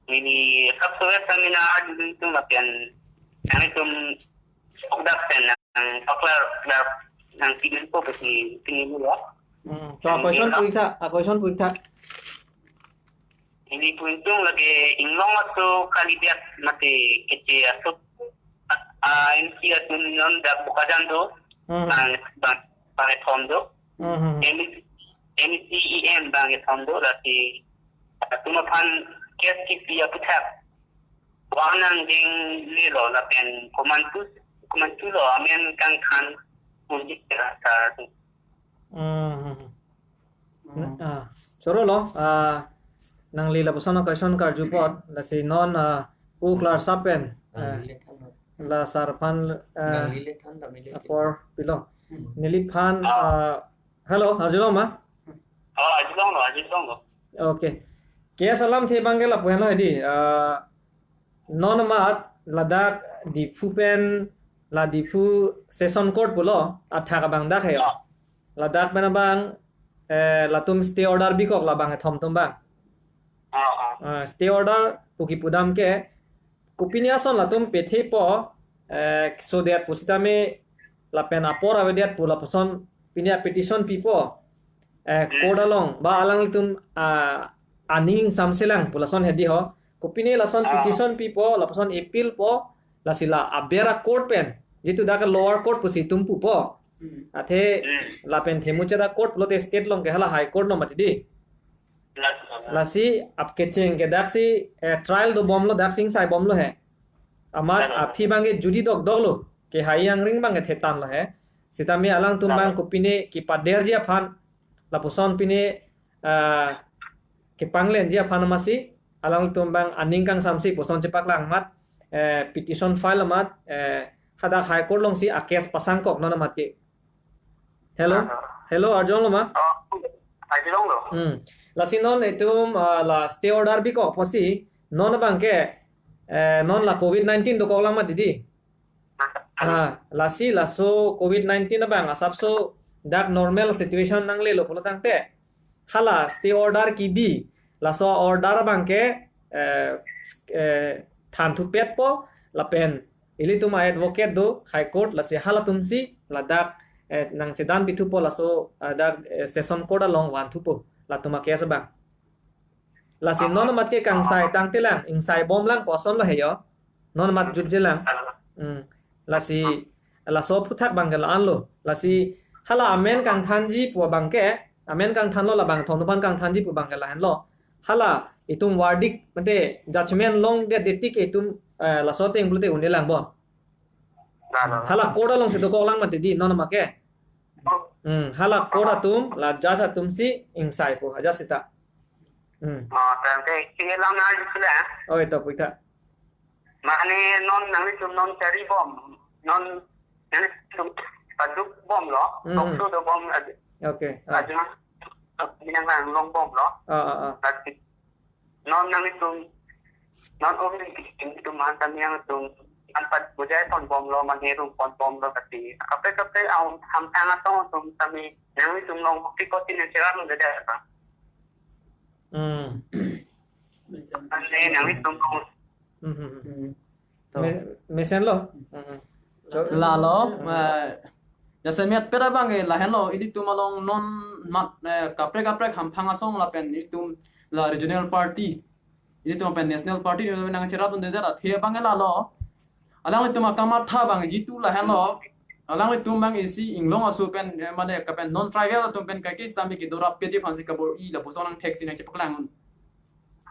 Neli sab suwe samina arju tung lapen nanglitum sokdak pen nangpaklar, klar nangpidun po pusi pini lo. Hmm. To, a question pu-ik tha, a question pu-ik tha. Neli pu-ik tung lake inglong aso kalidet mate keche aso, a, a, M C atum non dak Bokajan do, Hmm. bang, bang, bang kethom do. Hmm. M C, M C E M bang kethom do, lasi atum aphan case kipi aphuthak vang nangding lelo lapen komantu, komantu lo amen kangthan unji ra sa. Hmm. Hmm. Ah, choro lo, ah, nangli lapuson a question karju apot, lasi non, ah, pu klar sapen, ah, Nangli le than lo. La sar aphan, ah, Nangli le than lo, neli le. Apor pilo. Hmm. Neliphan, Ah. ah, hello, arjulong ma? Oh, arjulong lo, arjulong lo. Okay. Case alamthe abangke lapu henlo hedi, ah, non amat ladak Diphu pen, la Diphu Session Court pulo, athak abang dak he. Ah. Ladak pen abang, eh, latum stay order bikok labang kethom atum abang. Ah, ah. Ah, stay order pu kipudam ke, kopine ason latum pethepo, eh, sodet pusitame lapen apor avedet pu lapuson pine a petition pipo, eh, Hmm. court along, ba alanglitum, ah, aning samselang pu lason hedi ho. Kopine lason Ah. petition pipo, lapuson appeal po, lasi la aber a court pen, jitu dak lower court pusi itum pupo. Hmm. Athe Hmm. lapen themuchot a court pulote state along ke hala High Court lo mati di. Lasi, lasi ap kecheng ke daksi, eh, trial dobomlo, daksi ingsai bomlo he. Amat Lalo. aphi abangke judi dokdoklo, kehai angring abangke thetan lo he. Sitame alangtum Lalo. abang kopine kepaderji aphan, lapuson pine, ah, kepanglenji aphan amatsi, alangtum abang aning kangsamsi puson chepaklang amat, eh, petition file amat, eh, hadak High Court alongsi a case pasangkok non amat ke. Hello? Ah. Hello, arjulong lo ma? Oh, arjulong lo. Hmm. Lasi non itum, ah, la stay order bikok pusi, non abangke, eh, non la covid nineteen dokoklang ma didi? Ah, lasi laso covid nineteen abang asapso dak normal situation nanglelo pulo tangte, hala stay order kibi, laso order abangke, eh, eh, thanthupetpo, lapen ilitum a advocate do High Court, lasi halatumsi ladak, eh, nangchedan pithupo laso, ah, dak, eh, Session Court along vanthupo latum a case abang. Lasi non amat ke kangsai tangtelang, ingsai bomlang pu ason lo he yo. Non amat jutjelang. Hmm. Lasi laso aphuthak abangke la-an lo. Lasi hala amen kangthanji pu abangke, amen kangthanlo, labang thong nupan kangthanji pu abangke la-an lo. Hala itum verdict, mate judgment longdet detik itum, eh, laso ateng pulote un'elang bo. Lalo. Hala court alongsi dokoklang mati di non amat ke. Oh. Hmm, hala court atum, la judge atumsi ingsaipo, ajat seta. Hmm. Oh, tangte, kini lang na jisula. Oi, to pu-ik tha. Mane non nanglitum non chari bom, non nanglitum paduk bomlo, Hmm. tokso dobom aj-, Okay. Ah. ajuma, minang lang long bomlo. Ah, ah, ah. Tapi non nanglitum, non om nanglitum han tami nangtum, an pat bujai ponbomlo, mane rum ponbomlo, tapi kaprek kaprek aum hamtang atong atum tami nanglitum long bukti kotin nangcherap lo dada apa? Hmm. Mane nanglitum long Hmm, hmm, hmm. Hmm. To. Me-, mesenlo. Hmm, hmm. Lalo, Hmm. eh, jasemet pera abangke lahenlo, ilitum along non mat, eh, kaprek kaprek hamphang asong lapen ilitum la regional party, ilitum pen national party, ilitum nangcherap dunde det athe abangke lalo. Alanglitum akamatha abang jitu lahenlo. Alanglitum abang isi inglong aso pen, eh, mane kapen non tribal atum pen kaiketa mi kedorap keji aphansi kabor-i lapuson nangtheksi nangchepaklang.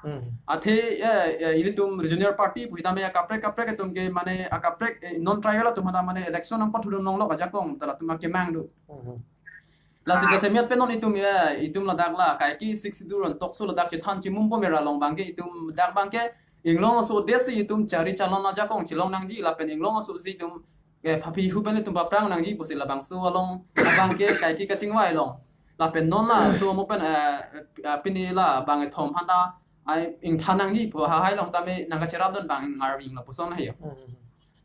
Hmm. Athe, eh, eh, ilitum regional party pu tame akaprek kaprek atum ke mane akaprek, eh, non tribal atum ta mane election nangpathudun longlok ajakong ta latum akemang do. Hmm. Lasi jasemet pen non itum ya, itum ladak la, kaike Sixth Schedule an tokso ladak chethan chimum po mera long abangke, itum dak abangke, inglong aso desi itum chari chalon ajakong chelong nangji, lapen inglong aso si itum, eh, phapi hu pen itum paprang nangji pusi labangso along, abangke, kaike kachingvai long. Lapen non laso mo pen, eh, eh, pini la, bang ethom handa, ai, ingthan nangji pu ha hai long tame nangkacherapdun abang ngarving lapuson hai yo. Hmm.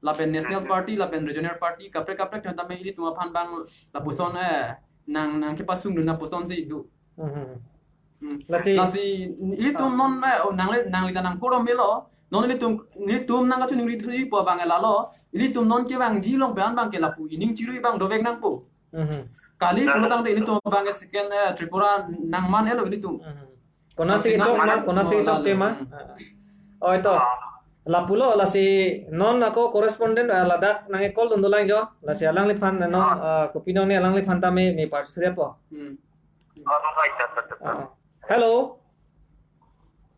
Lapen National Party, lapen Regional Party, kaprek kaprek tame ilitum aphan abang lapuson, eh, nang, nangkepasungdun lapuson si do. Hmm. Hmm. Lasi lasi ilitum non, eh, oh, nangle, nangli ta nangkorom melo. Non ilitum, ilitum nangkachiningri thuji pu abang lalo. Ilitum non kevangji along pen abangke lapu ining chirui abang dovek nangpo. Hmm. Kali pulo tangte ilitum abangke second, eh, Tripura nangman-elo ilitum. Hmm. Konasi kechok ma, konasi kechokche ma. Hmm. Ah. Oh, ito. Lapulo, lasi non ako correspondent, ah, ladak nang-e-call dun dolang jo. Lasi alangliphan non, ah, kopi nong ne alangliphan tame ne participate po. Hmm. Oh, oh, ito, ito, ito. Ah. Hello.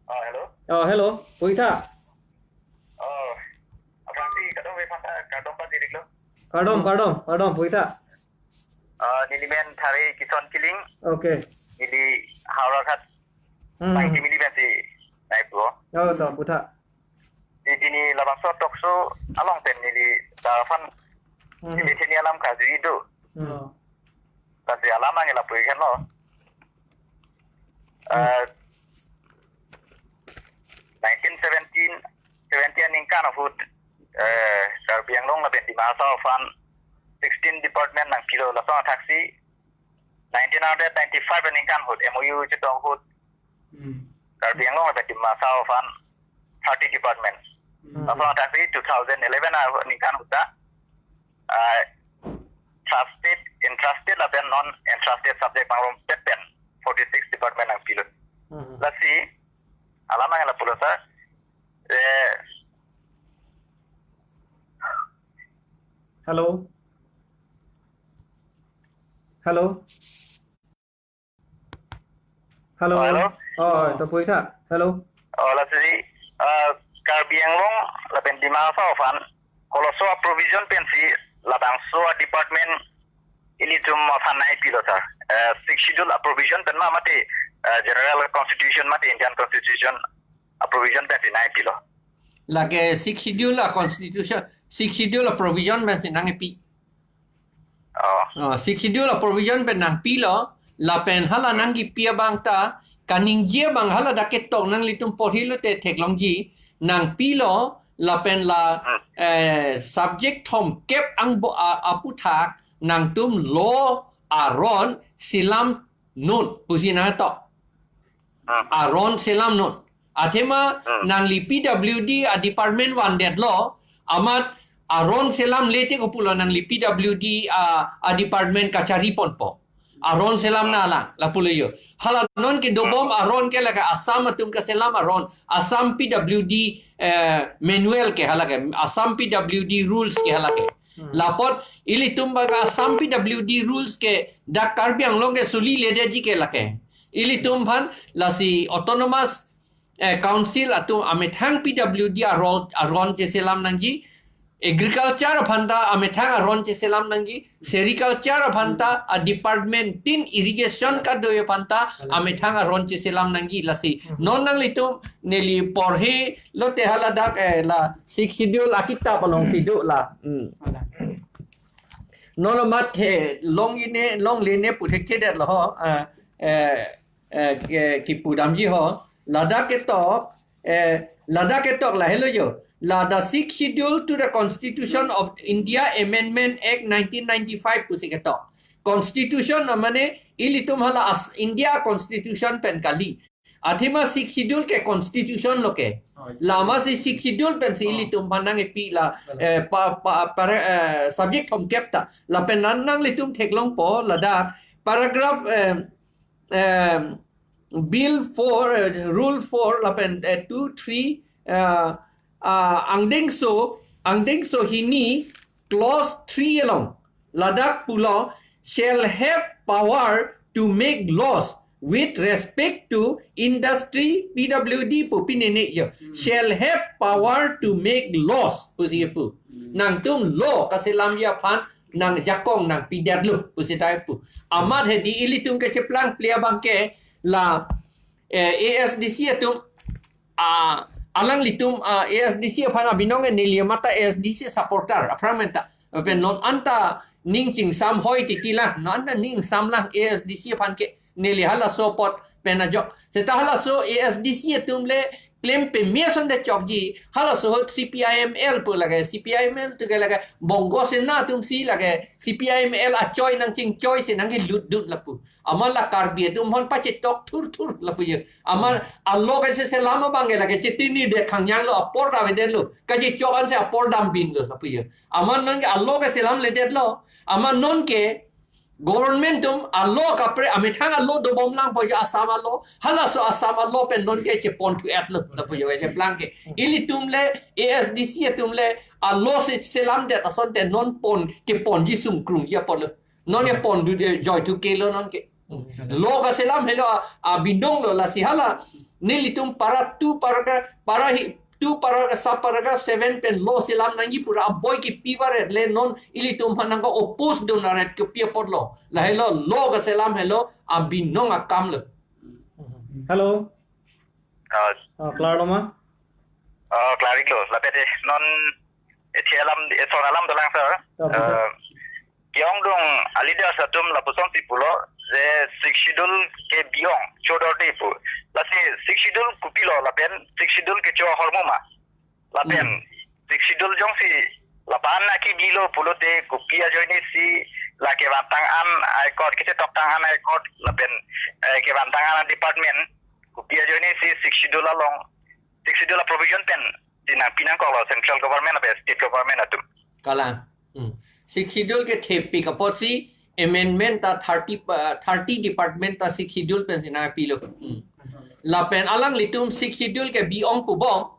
Oh, hello. Oh, hello. Puitha. Oh, aphrangsi kadokave aphanta kardom pajirlo. Kardom, kardom, kardom, puitha. Ah, neli men Thare Kison Killing. Okay. Neli Howraghat. Hmm. Bang Timili pensi nai po. Oh, to, puitha. Di pini labangso tokso along pen neli ta aphan Hmm. neli theni alam kajui do. Hmm. Lasi alam angela pui kan lo. Hmm. Ah, nineteen seventeen, seventy aningkan ahut, eh, Karbi Anglong lapen Dima Hasao aphan sixteen department nangpilo, lason athaksi nineteen ninety-five aningkan ahut M O U chetong ahut, Hmm. Karbi Anglong lapen Dima Hasao aphan thirty department. Hmm. Lason athaksi two thousand eleven aningkan ahut ta, ah, trusted, entrusted lapen non-entrusted subject pangrum pet pen forty-six department nangpilo. Hmm. Lasi, alam angela pulo sir. Eh, Hello. Hello. Hello. Oh, hello. Oh, to puitha. Hello. Oh, lasi, ah, Karbi Anglong lapen Dima Hasao aphan koloso a-provision pensi labangso a-department ilitum aphan naipilo sir. Eh, Sixth Schedule a-provision pen ma mate, eh, General Constitution mate Indian Constitution a-provision pensi naipilo. Lake Sixth Schedule a-constitution, Sixth Schedule a-provision pensi nangkepi. Oh. Oh, Sixth Schedule a-provision pen nangpilo, lapen hala nangkepi abang ta, kaningje abang hala dak ketok nanglitum porhi lote theklongji, nangpilo, lapen la, Hmm. eh, subject thomkep angbo a-, aputhak, nangtum law aron selam non, pusi nangketok. Hmm. Aron selam non. Athema Hmm. nangli P W D a-department vandetlo, amat aron selamle te kopulo nangli P W D a, a-department kachari ponpo. Aron selam na lang, lapulo yo. Hala non kedobom aron ke lake Assam atum kaselam aron, Assam P W D, eh, manual ke hala ke, Assam P W D rules ke hala ke. Hmm. Lapot ilitum abang Assam P W D rules ke dak Karbi Anglong ke suliledetji ke lake. Ilitum aphan lasi autonomous, eh, council atum amethang P W D aron, aron cheselam nangji, agriculture aphan ta amethang aron cheselam nangji, sericulture aphan ta a-department tin irrigation kado aphan ta amethang aron cheselam nangji lasi. Hmm. Non nanglitum neli porhi lote hala dak, eh, la Sixth Schedule akitap alongsi do la. Hmm. Non amat he longle ne, longle ne pu thekthedetlo ho, eh, eh, eh, ke, kipudamji ho. Ladak ketok, eh, ladak ketok la helo yo. La the Sixth Schedule to the Constitution of India Amendment Act nineteen ninety-five pusi ketok. Constitution mane ilitum hala as India Constitution pen kali. Athema Sixth Schedule ke constitution lo ke. Oh, I see. Lasi Sixth Schedule pensi Oh. ilitum aphan nangkepi la, Betul. eh, pa, pa, para, eh, subject thomkep ta. Lapen non nanglitum theklongpo ladak paragraph, eh, eh, Bill four, eh, Rule four, lapen, eh, two, three, eh, ah, angdengso, angdengso hini, clause three along, ladak pulo, shall have power to make laws With respect to industry, P W D pu pinene yo. Hmm. Shall have power to make laws pusi pu. Hmm. Nangtum law kaselamji aphan nangjakong nangpidetlo pusita pu. Amat hedi ilitum kecheplang plia abangke la, eh, A S D C atum, ah, alanglitum, ah, A S D C aphan abinong ke neli mata A S D C supporter aphrang menta. Pen non anta ning chingsam hoi titi lang, non anta ning samlang A S D C aphan ke neli halaso apot pen ajok. Seta halaso A S D C atum le klem peme asonte chokji, halaso ahut C P I M L pu lake, C P I M L tu ke lake Bongo Sena atum si lake, C P I M L achoi nangchingchoi si nangkelutdun lapu. Amat la Karbi atum aphan pachetok thurthur lapu yo. Amat a-law kaselam abangke lake chetini de khangyang lo, apor ta avedetlo. Kachechok ansi apor dambinlo lapu yo. Amat nonke a-law kaselamledetlo. Amat nonke government atum a-law kapre, amethang a-law dobomlang pu yo Assam a-law. Halaso Assam a-law pen nonke cheponthu-etlo lapu yo, cheplang ke. Ilitum le, A S D C atum le a-law se selamdet asonte non pon, keponji sungkrungji apotlo. Nonke pondunde joithu kelo nonke. Hmm. Law kaselam helo a, abinong lo, lasi hala nelitum para two paragraph, para hi, two paragraph, sub paragraph seven pen law selam nangji pura aboi kipi varet le non ilitum aphan nangke-oppose dun aret kepi apotlo. Lahelo law kaselam helo abinong akam lo. Hello. Ah, Ah, klarlo ma? Ah, klariklo. Lapen non ethi alam, eson alam dolang, sir. Ah, betul. Ah, ke-ongdung a-leaders atum lapusonsi pulo je Sixth Schedule ke bi-ong chodorde pu. Lasi Sixth Schedule kopilo lapen Sixth Schedule kecho ahormu ma? Lapen Hmm. Sixth Schedule jongsi lapu-an akibilo pulote kopi ajoinesi la kevantang an a-accord, kachetoktang an a-accord lapen, eh, kevantang an a-department, kopi ajoinesi Sixth Schedule along, Sixth Schedule a-provision pensi nangpi nangkoklo central government lapen state government atum? Kalang. Hmm. Sixth Schedule kethepik apotsi amendment ta thirty, uh, thirty department ta Sixth Schedule pensi nangpilo. Hmm. Lapen alanglitum Sixth Schedule ke bi-ong pu bom.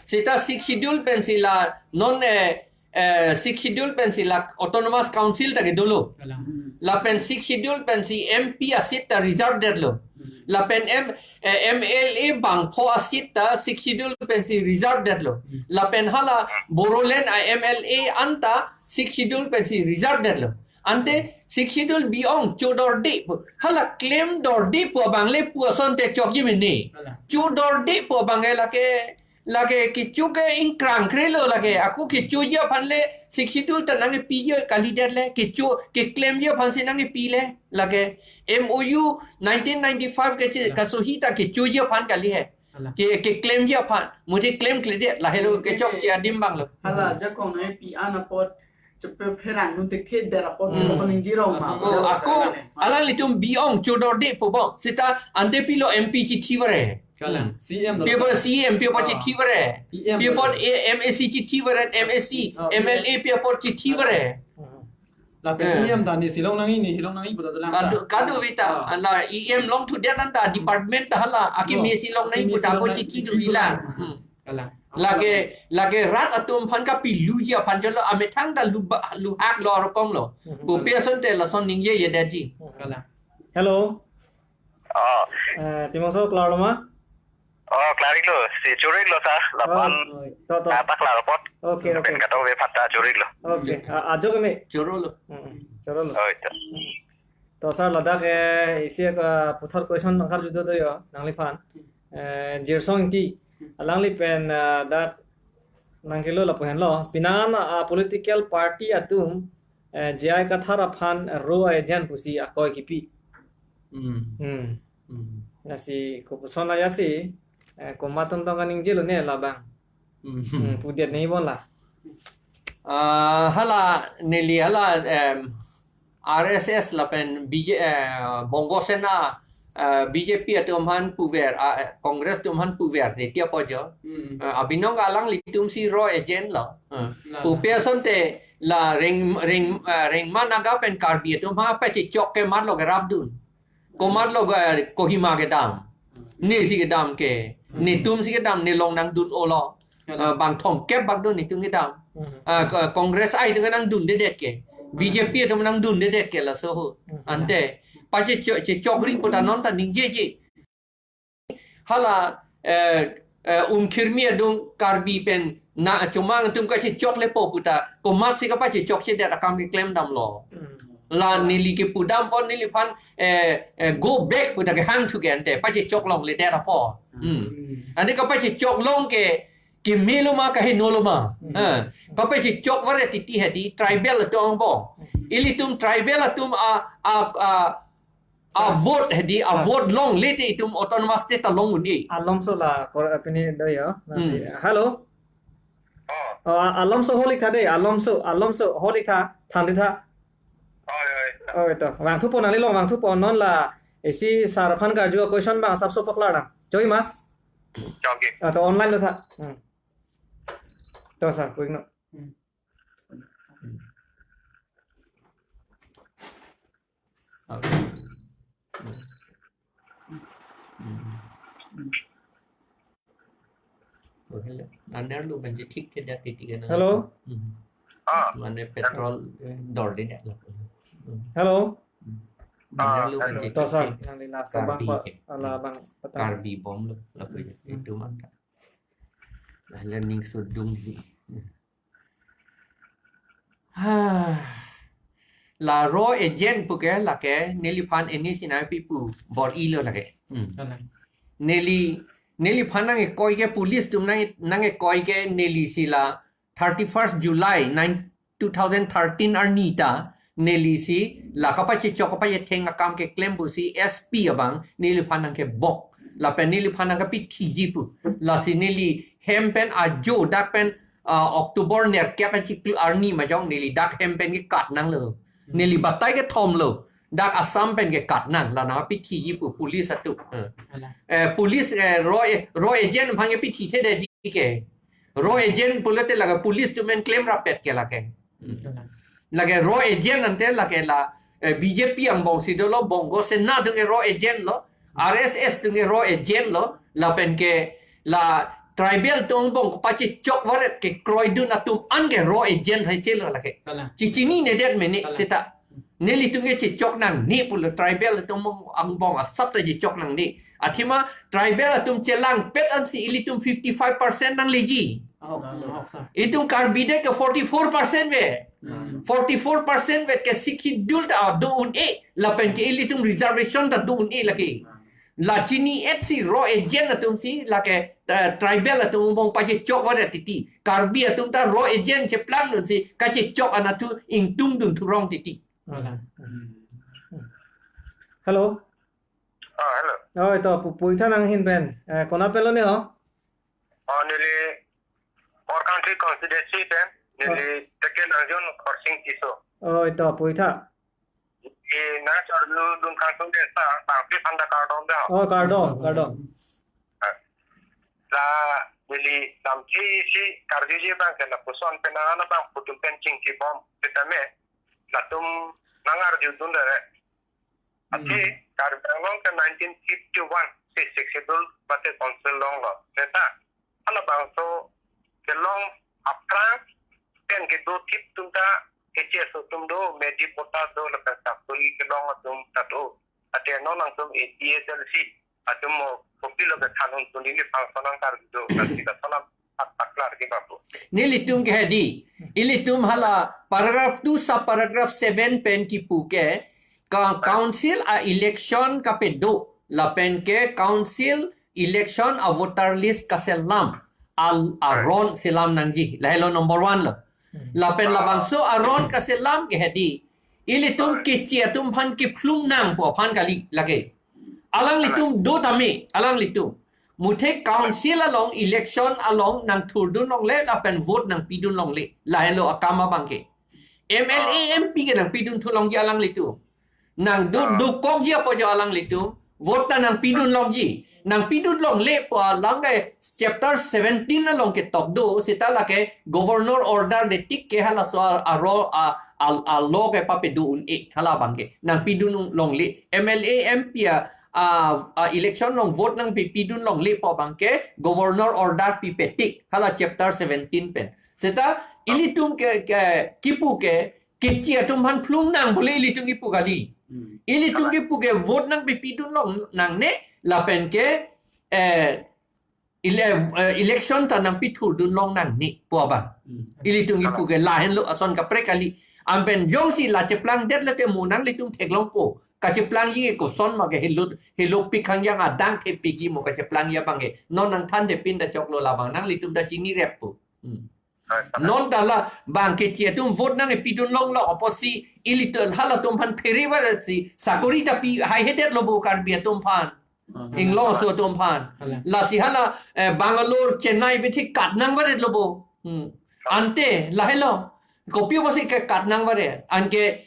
Seta Sixth Schedule pensi la non, eh, eh, Sixth Schedule pensi la Autonomous Council ta kedolo. Kalang. Lapen Sixth Schedule pensi M P a-seat ta reserve detlo. Hmm. Lapen M, eh, M L A bangpho a-seat ta Sixth Schedule pensi reserve detlo. Hmm. Lapen hala Bodoland a-M L A anta Sixth Schedule pensi reserve detlo. Ante Sixth Schedule bi-ong chodorde pu. Hala klemdorde pu abang le pu asonte chokji mene. Hala. Chodorde pu abang ke lake, lake kecho ke ingkrang krelo lake. Ako kechoji aphan le Sixth Schedule ta nangkepi je kalidet le. Kecho, keklemji aphansi nangkepi le. Lake M O U nineteen ninety-five ke che-, Hala. kasohi ta kechoji aphan kali he. Hala. Ke, keklemji aphan, muthe klemkledet, lahelo kechokche adim abang lo. Hala, jakong nangpi an apot, chepe pherang nung tekhe der apot, Hmm. sila soning jirong ma. Oh, ako, alanglitum bi-ong chodorde pu bom, seta ante pilo M P chithi vare. Kalang. Hmm. C M Pi apot dolo. C M, pi apot Ah. chithi vare. E M Pi apot dolo. A-, M A C chithi vare, M A C, Ah, M L A pi apot chithi vare. Hmm. Lapen Eh. E M ta nesi long nangji, nesi long nangji pu ta dolang Kado, ta. Kado vita, Ah. ala E M longthudet anta department ta hala, aki Oh, mesi long aki nangji pu mesi ta long ako nangji chithi chithi tu dolang. Hmm. Kalang. Lake, lake rat atum aphan kapiluji aphan cholo, amethang ta luba-, luhak lo arokong lo. Hmm. Kopi asonte lason ningjejedetji. Kalang. Hello. Oh. Eh, Timung so, klarlo ma? Oh, klariklo, si choriklo, sir. Lapu-an Oh, oh, to, to. nata klar apot. Okay, Lapen okay. katok ve phanta choriklo. Okay, a-, ajo kami. Chorolo. Mm, chorolo. Oh, ito. To, sir, ladak, eh, isi ka puthot question nangkarju do yo, nangliphan. Eh, Jirsong Ingti, alangli pen, eh, dak nangkelo lapu henlo. Penang, ah, political party atum, eh, J I Kathar aphan RO agent pusi akoi kipi. Hmm. Hmm. Hmm. Lasi kopuson ajatsi, eh, komat atum tong kaningjelo ne labang. Hmm. Hmm, pudet ne bon la. Ah, hala neli hala, em, R S S lapen B J, eh, Bongo Sena, eh, B J P atum aphan puver, ah, eh, Congress atum aphan puver, ne tia pojo. Hmm. Eh, abinong alanglitum si RO agent lo. Eh, Lah. Kopi asonte la reng, reng, eh, rengma Naga pen Karbi atum aphan pachechok ke mat lo kerapdun. Komat lo ga Kohima kedam. Nesi kedam ke. Netum si kedam, ne long nangdun-o lo. Ya. Ah, bang thomkep bak do netum kedam. Hmm. Ah, ko-, Congress ai atum nangdundedet ke. B J P atum nangdundedet ke laso ho. Hmm. Ante. Pachechok, chechokri puta non ta ningjeje. Hala, eh, eh, Umkhirmi adung Karbi pen na chomang atum kachechok lepo puta, komatsi kapachechokchedet akam keklem damlo. Hmm. La neli kepudam pon neliphan, eh, eh, go back puta kehang thu ke ante, pachechok longledet apot. Hmm. Hmm. Ante kapachechok long ke, keme lo ma, kaheno lo ma. Hmm. Eh, kapachechok varet titi hedi, tribal atum angbong. Hmm. Ilitum tribal atum a, a, a, a Sir. Vote hedi, a Sir. Vote longle te itum autonomous state ta long un-e. Alomso la, kor, pini do yo, nasi. Hmm. Hello? Oh. Oh, a-, Alomso holik tha de, Alomso, Alomso holik tha, than di tha. Oi, oi. Oi, to. Vangthupo nangli long, vangthupo non la, isi sir aphan karju a-question abang asapso paklar dam. Choi ma? Choi ke. Ah, to online lo tha. Hmm. To sir, quick no. Hmm. Okay. Hmm. Oh, hello. Aner lo banji thik ke jati tiga na. Hello? Hmm. Ah. Mane petrol, eh, dor de dak lo. Hmm. Hello? Hmm. Ah, aner lo hello. Banji to thik sir, ke. Nangli laso abang Karbi pa, ke. Ala abang patan. Karbi bom lo, lapu ya. Hmm. Itum anta. Lalu ning sudung di. Ha. La raw agent puke lake neliphan N S C N R P pu bor-ilo lake. Hmm. Kalang. Neli, neliphan nangkekoi ke police atum nang, nangkekoi ke neli si la thirty-first July nine, two thousand thirteen arni ta neli si la kapachechok kapachetheng akam keklem pusi S P abang neliphan nangkebok. Lapen neliphan nangkapithiji pu. Lasi neli hem pen ajo dak pen, ah, October nerkep achiklo arni majong neli dak hem pen kekat nanglo. Hmm. Neli batai kethom lo. Dak Assam pen kekat nang. La nangpithiji pu police atum. Eh. Ala. Eh, police, eh, raw, raw agent aphan kepithithedetji ke. Raw agent pulote lake police atum pen claim rapet ke lake. Hmm. Lake raw agent ante lake la, eh, B J P angbong si dolo, Bongo Sena atum ke raw agent lo, R S S atum ke raw agent lo, lapen ke la tribal atum angbong pachechok varet kekroidun atum an ke raw agent hai chelo lake. Kalang. Chechininedet mene. Kalang. Seta. Nelitum ke chechok nangne pulo tribal atum angbong asap ta chechok nangne. Athema tribal atum chelangpet ansi ilitum fifty-five percent nangleji. Oh, oh, sir. Itum Karbi det ke forty-four percent ve. Hmm. Forty-four percent ve ke Sixth Schedule ta do un-e. Lapen ke ilitum reservation ta do un-e lake. La chini-et si raw agent atum si lake, eh, tribal atum angbong pachechok varet titi. Karbi atum ta raw agent cheplang dunsi kachechok anatthu ingtungdun thurong titi. Wala. Hello. Ah, hello. Oh, ito, pu-, puitha nanghin pen. Eh, konat pen lo ne ho? Oh, neli Korkanthi constituency pen, neli Oh. Teke Nangjun Khorsing Tisso. Oh, ito, puitha. Neli nangcharlu dun khang sung de sa, bangpi phanda kardom de ho. Oh, kardom, kardom. Ah. La neli lamthe isi karjuji abang ke lapuson pen nang ana bang putum pen chingki bom. Sitame latum nangarjudunde re. Athe, hmm, Karbi Anglong ke nineteen fifty-one si Sixth Schedule mate council longlo. Seta, halabangso kelong aphrang pen kedo thip atum ta H S O atum do, Meitei Potha do, lapen Sapuri kelong atum ta do. Athe non nangtum A D S L C atum mo kopilo kethan un tuni ni pangso nang karjudo, kasi ta salam at paklar ke bapu. Nelitum ke hedi, ilitum hala paragraph two sub paragraph seven pen kipu ke, ka-, council a-election kapedo, lapen ke council election a-voter list kaselam, al-, aron selam nangji, lahelo number one lo. Hmm. Lapen labangso aron kaselam ke hedi, ilitum keche atum aphan kephlung nangpo aphan kali lake. Alanglitum do tame, alanglitum. Muthe council along, election along nangthurdun longle, lapen vote nangpidun longle. Lahelo akam abang ke. M L A, M P ke nangpidun thu longji alanglitum. Nang do, dokokji apo jo alanglitum. Vote ta nangpidun longji. Nangpidun longlepo alang ke chapter seventeen along ketok do, seta lake governor order de tik ke halaso a, a ro-, a, a, a law ke papedo un-e, halabang ke. Nangpidun longle. M L A, M P a, a, a election along vote nangpi, pidun longlepo abang ke governor order pipe tik. Hala chapter seventeen pen. Seta ilitum ke, ke, kipu ke, keche atum aphan phlung nang bole ilitum kipu kali. Hmm. Ilitum kipu ke vote nangpipidun longnangne, lapen ke, eh, ele-, eh, election ta nangpithurdun longnangne pu abang. Hmm. Ilitum kipu ke lahenlo ason kaprek kali. Anpen jongsi la cheplangdet lete mo nanglitum theklongpo. Kacheplangji koson ma ke helo, helo pikhang yang adang thepikji mo kacheplangji abang ke. Non nangthan de pin ta choklo labang nanglitum ta chinireppo. Hmm. Non ta labang keche atum vote nangpidun longlok apotsi ilitum halatum aphan phere varet si sakori ta pi haihedetlo bo Karbi atum aphan. Hmm. Inglong aso atum aphan. Hala. Lasi hala, eh, Bangalore, Chennai bethe kat nangvaretlo bo. Hmm. Ante lahelo. Kopi apotsi ke kat nangvaret. Anke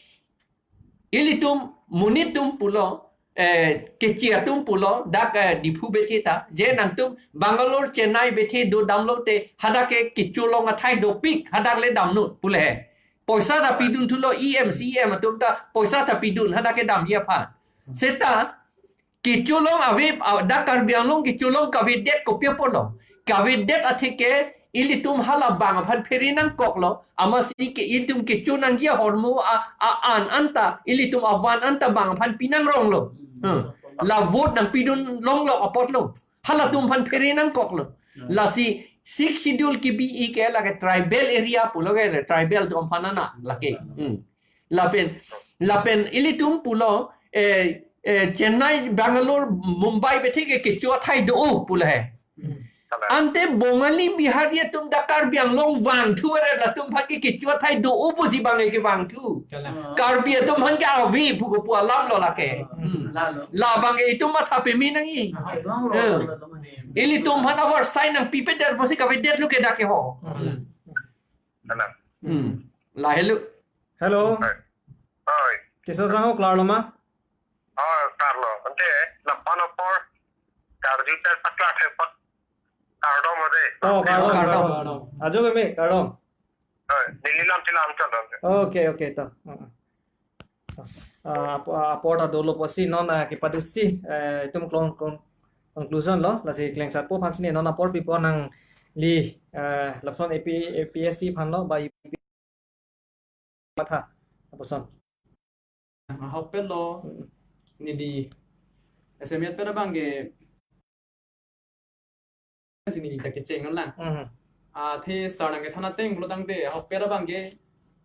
ilitum monit atum pulo, eh, keche atum pulo, dak, eh, Diphu bethe ta, je nangtum Bangalore, Chennai bethe dodamlote, hadak ke kecholong athai dopik, hadak le damnut, pule he. Poisa ta pidun thulo, E M, C E M atum ta, poisa ta pidun, hadak ke damji aphan. Seta, kecholong ave, a, dak Karbi Anglong kecholong kavedet kopi apotlo. Kavedet atheke, ilitum halabang aphan phere nangkoklo, amatsi ke ilitum kecho nangji ahormu a, a an anta, ilitum avan anta bang aphan pinangronglo. Hmm. La vote nangpidun longlok apotlo. Halatum aphan phere nangkoklo. Hmm. Lasi Sixth Schedule kibi-i ke lake tribal area pulo ke, tribal atum aphan ana lake. Hmm. Lapen, lapen ilitum pulo, eh, eh, Chennai, Bangalore, Mumbai bethe ke kecho athai do-o pulo he. Hmm. Ante Bongali Bihari atum dak Karbi Anglong vangthu ere latum aphan ke kecho athai do-o pusi bang ke vangthu. Kalang. Karbi atum aphan ke ave pu ko pu alamlo lake. Hmm. Lalo. Labang ke itum matha peme nangji. Ah, long lo, Eh. lo, lo, lo. Ilitum aphan avarsai nangpipedet pusi kavedetlo ke dak ke ho. Hmm. Hello. Hmm. Lahelo. Hello. Hoi. Hoi. Keso asonlo, klarlo ma? Oh, klarlo. Ante, lapu apor, karju ta pakla thepot. Kardom ade. Oh, kardom, kardom, kardom. Kardom. Ajo keme, kardom. Hoi, neli lam chilam chon. Okay, okay, to. Uh-uh. Ah, apo-, ah, apor ta dolo pusi non, ah, kepadusi, eh, itum klong, klong, conclusion lo, lasi klengsarpo aphan si ne non apor pipo nangli, eh, lapuson A P, A P S C aphan lo, ba U P matha, lapuson. Ahokpet lo, Mm. neli S M E pet abang ke si neli ta kecheng non lang. Mhm. Athe sir nangkethan ateng pulo tangte, ahokpet abang ke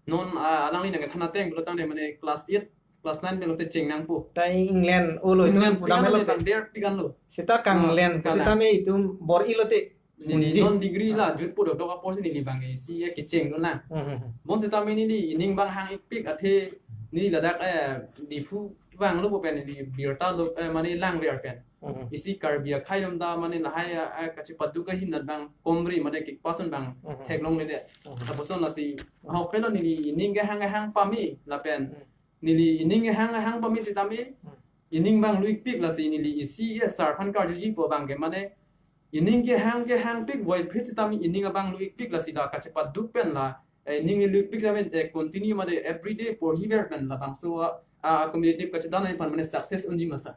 non, ah, alangli nangkethan ateng pulo tangte mane class eight, class nine pen lote cheng nangpo. Ta England, o lo, England itum pudam pikan lo, helo ta. England pikan lo. Seta Kanglen, Ah, kalang. Seta me itum bor-i lote. Neli Unji. Non degree la jutpo dokdok apor si neli bang isi ya kecheng non lang. Mhm. Bonseta me neli ining bang hang-ikpik athe neli ladak, eh, Diphu vanglo po pen neli birta lo, eh, mane langver pen. Mhm. Isi Karbi akhei atum ta mane lahai, eh, kachepaduk ahin nat bang komri mane kikpasun bang Mhm. theklongledet. Mhm. Lapuson lasi ahokpet lo neli ining kehang kehang pame lapen Mhm. neli ining kehang kehang pame sitame Hmm. ining bang lu-ikpik lasi neli isi ya sir aphan karjuji po bang ke mane ining kehang kehangpik voiphit sitame ining abang lu-ikpik lasi la kachepaduk pen la, eh, ining lu-ikpik sitame, eh, continue mane everyday porhiver pen labangso, ah, ah, competitive kachedam aphan mane success unji ma sir?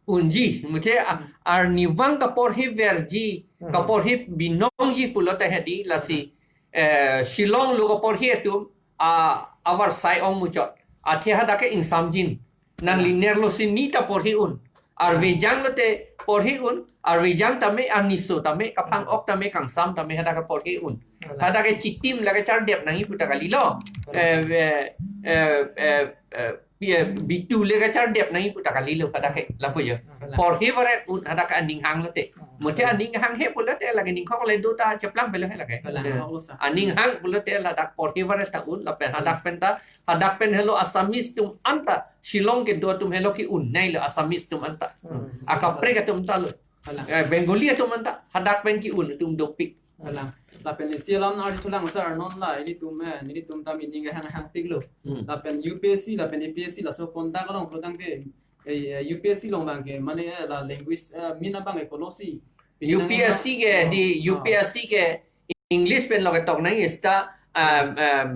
Unji, muthe a-, Hmm. arnivang kaporhiverji, Hmm. kaporhi binongji pulote hedi lasi, Hmm. eh, Shillong lo kaporhi atum, a, avarsai ong muchot. Athe hadak ke ingsamjin. Nangli nerlo si ni ta porhi un. Arvejang lote porhi un, arvejang tame, arniso tame, kaphang-ok tame, kangsam tame, hadak ke porhi un. Hadak ke chitim lake chardep nangji pu ta kalilo. Eh, eh, eh, eh, eh, eh, bitu lake chardep nangji pu ta kalilo hadak ke, lapu jo. Porhi varet un hadak ke aning hang lote. Muthe aning hanghe pulote lake ningkhok le do ta cheplang pelo he lake. Kalang, Eh, oh, sa. Aning hang pulote ladak porhi varet ta un, lapen hadak pen ta, hadak pen helo Assamese atum anta, Shillong kedo atum helo ke-un nei lo Assamese atum anta. Hmm. Akaprek atum ta lo. Kalang. Eh, Bengali atum anta, hadak pen ke-un atum dopik. Kalang. Lapen isi alam nang arjuthulang sir non la, ilitum, eh, ilitum ta ining kehang hangpik lo. Hmm. Lapen U P S C, lapen A P S C, laso kontak along pulo tangte, eh, eh, U P S C along bang ke, mane, eh, la language, eh, min abang ke kolosi. U P S C ke, Ah, di ah. U P S C ke English pen lo ketok nangji seta, um, um,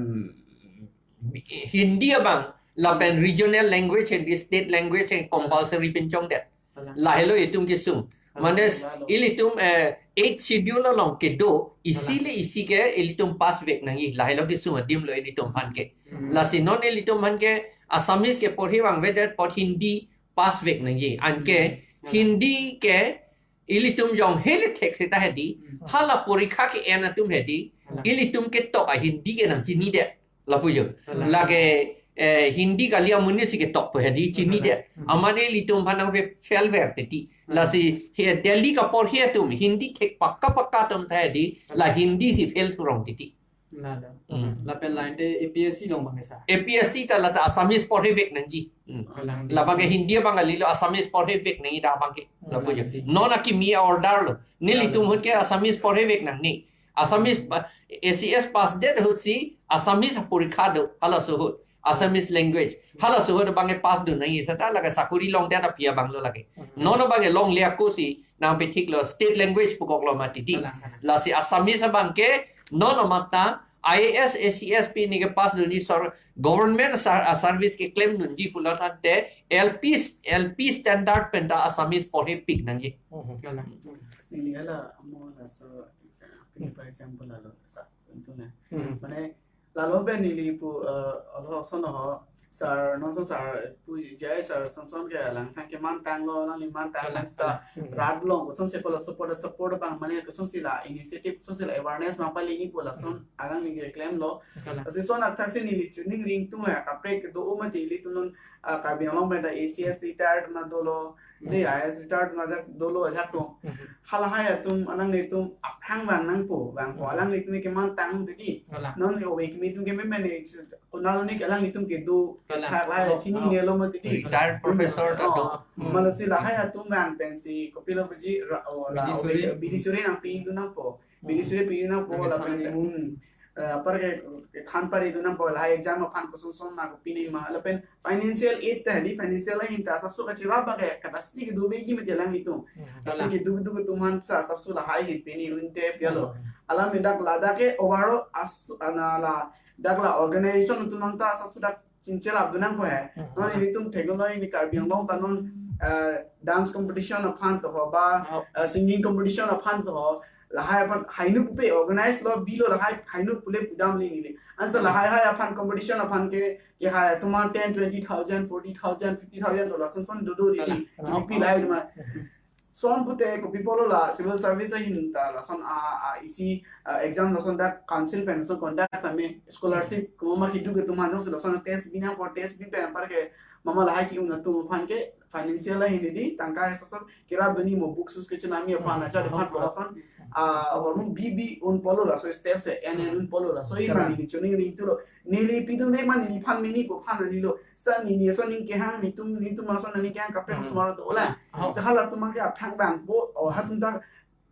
Hindi abang, lapen regional language and the state language and compulsory pinchongdet. Kalang. Lahelo itum kesung. Kalang, Mane lahelo. Ilitum, eh, eighth schedule along kedo, isi Kalang. le isi ke ilitum pass vek nangji. Lahelo kesung adim lo ilitum aphan ke. Hmm. Lasi non ilitum aphan ke, Assamese ke porhi vangvedet apot Hindi pass vek nangji. Anke Hmm. Hindi ke ilitum jong hele thek seta hedi. Hmm. Hala porikha ke-en atum hedi. Hmm. Ilitum ketok a-Hindi ke nangchinidet. Lapu jo. Hmm. Lake, eh, Hindi kali amonit si ketok pu hedi chinidet. Hmm. Amat ilitum aphan nangpe fail ver teti. Hmm. Lasi he Delhi kaporhi atum Hindi thek pakka pakka atum ta hedi. Hmm. La Hindi si fail thurong teti. Lalo. Hmm. Lapen lain te A P S C along bang sa. A P S C ta lata Assamese porhi vek nangji. Hmm. Kalang. Labang ke Hindi abang kalilo, Assamese porhi vek nangji dak abang ke. Hmm. Lapu jo. Kalang. Non akimi order lo. Nelitum Kalang. Ahut ke Assamese porhi vek nangne. Assamese pa-, A C S pass det ahut si Assamese porikha do, halaso ahut. Assamese language. Halaso ahut abang ke pass do nangji. Seta lake sakori longdet api abang lo lake. Hmm. Non abang ke longle ako si nangpethik lo, state language pukok lo mati di. Kalang, kalang. Lasi Assamese abang ke non amat ta I A S, A C S pini ke pass dunji sor-, government sar-, ah, service keklem dunji pulo tangte L P, L P standard pen ta Assamese porhi pik nangji. Mhm. Kalang. Neli hala mo laso, pini pa example lalo sa, itu na. Mhm. Mane, lalo pen neli pu, eh, olo sono ho, sir, non so sir, pu J I sir, son son ke alangtum keman tanglo, alangli man tang Kalang, lang sta, kalang. Hmm. Rat along, kosonsi kola support, support abang, mane kosonsi la initiative, kosonsi la awareness abang pali ni pu lason, Hmm. alangli keklem lo. Kalang. Lasi lason athak si neli chuning ring tung la, kaprek do o mati ilitum non, ah, Karbi Anglong pen ta A C S retired na dolo, Hmm. de I A S retired na jak dolo ajak tum. Hmm. Halahai atum, alanglitum aphrang vang nangpo, vangpo, Hmm. alanglitum keman tang teti. Kalang. Non yo wek mi tum ke me mane, Konat along ke alanglitum kedo, Kalang. Thak lahai Oh, chini oh. Ne lo mati di. Retired professor ta do. Oh, Hmm. mane si lahai atum vang pensi kopilo puji ra-, oh, la, Bidi oh, suri. Bidi suri nangpi dun nangpo. Bidi Hmm. suri pi dun nangpo Nangpi lapen, than hmm. Eh, apar ke, kethan pari dun nangpo lahai exam aphan koson son ma kopi nangji ma lapen financial aid ta di financial ahin ta asapso kachirap abang ke capacity kedo begi mati alanglitum. Hmm. Asapso Kalang. Kedo kedo atum aphan sa asapso lahai ahin pini unte pialo. Hmm. Alam dak ladak ke overall as, ana la dak la organization atum nang ta asapso dak chinchirap dun nangpo he. Hmm. Non ilitum theklong nang ini Karbi Anglong ta non, eh, dance competition aphan to ho ba, Oh. eh, singing competition aphan to ho. Lahai aphan hainu pupe organize lo bilo lahai hainu pule pudam le neli. Ansa Hmm. lahai hai aphan competition aphan ke, ke hai atum ten, twenty thousand, forty thousand, fifty thousand dollar son son dodo di. Kalang. Kalang. Pi lahai ma. Hmm. Son pute kopi pulo la civil service ahin ta lason a, a isi, a, exam lason dak council pen lason conduct tame scholarship ko ma kidu ke tum hanjong lason test bi nangpo test bi pen apar ke mama lahai ki-un atum aphan ke financial ahin di tangka asapso kirap duni mo books sus ke chenami aphan Hmm. acha de phan lason a hormu bi bi un pulo laso step se en en un pulo laso i Kalang. Mani chuning ring tulo neli pi dun de mani ni phan mini ko phan ani lo. Sa neli ason ning kehang, netum, netum ason ning kehang kaprek Hmm. osomar do ola. Oh. Sa halatum ke aphrang vangpo, o hatum ta,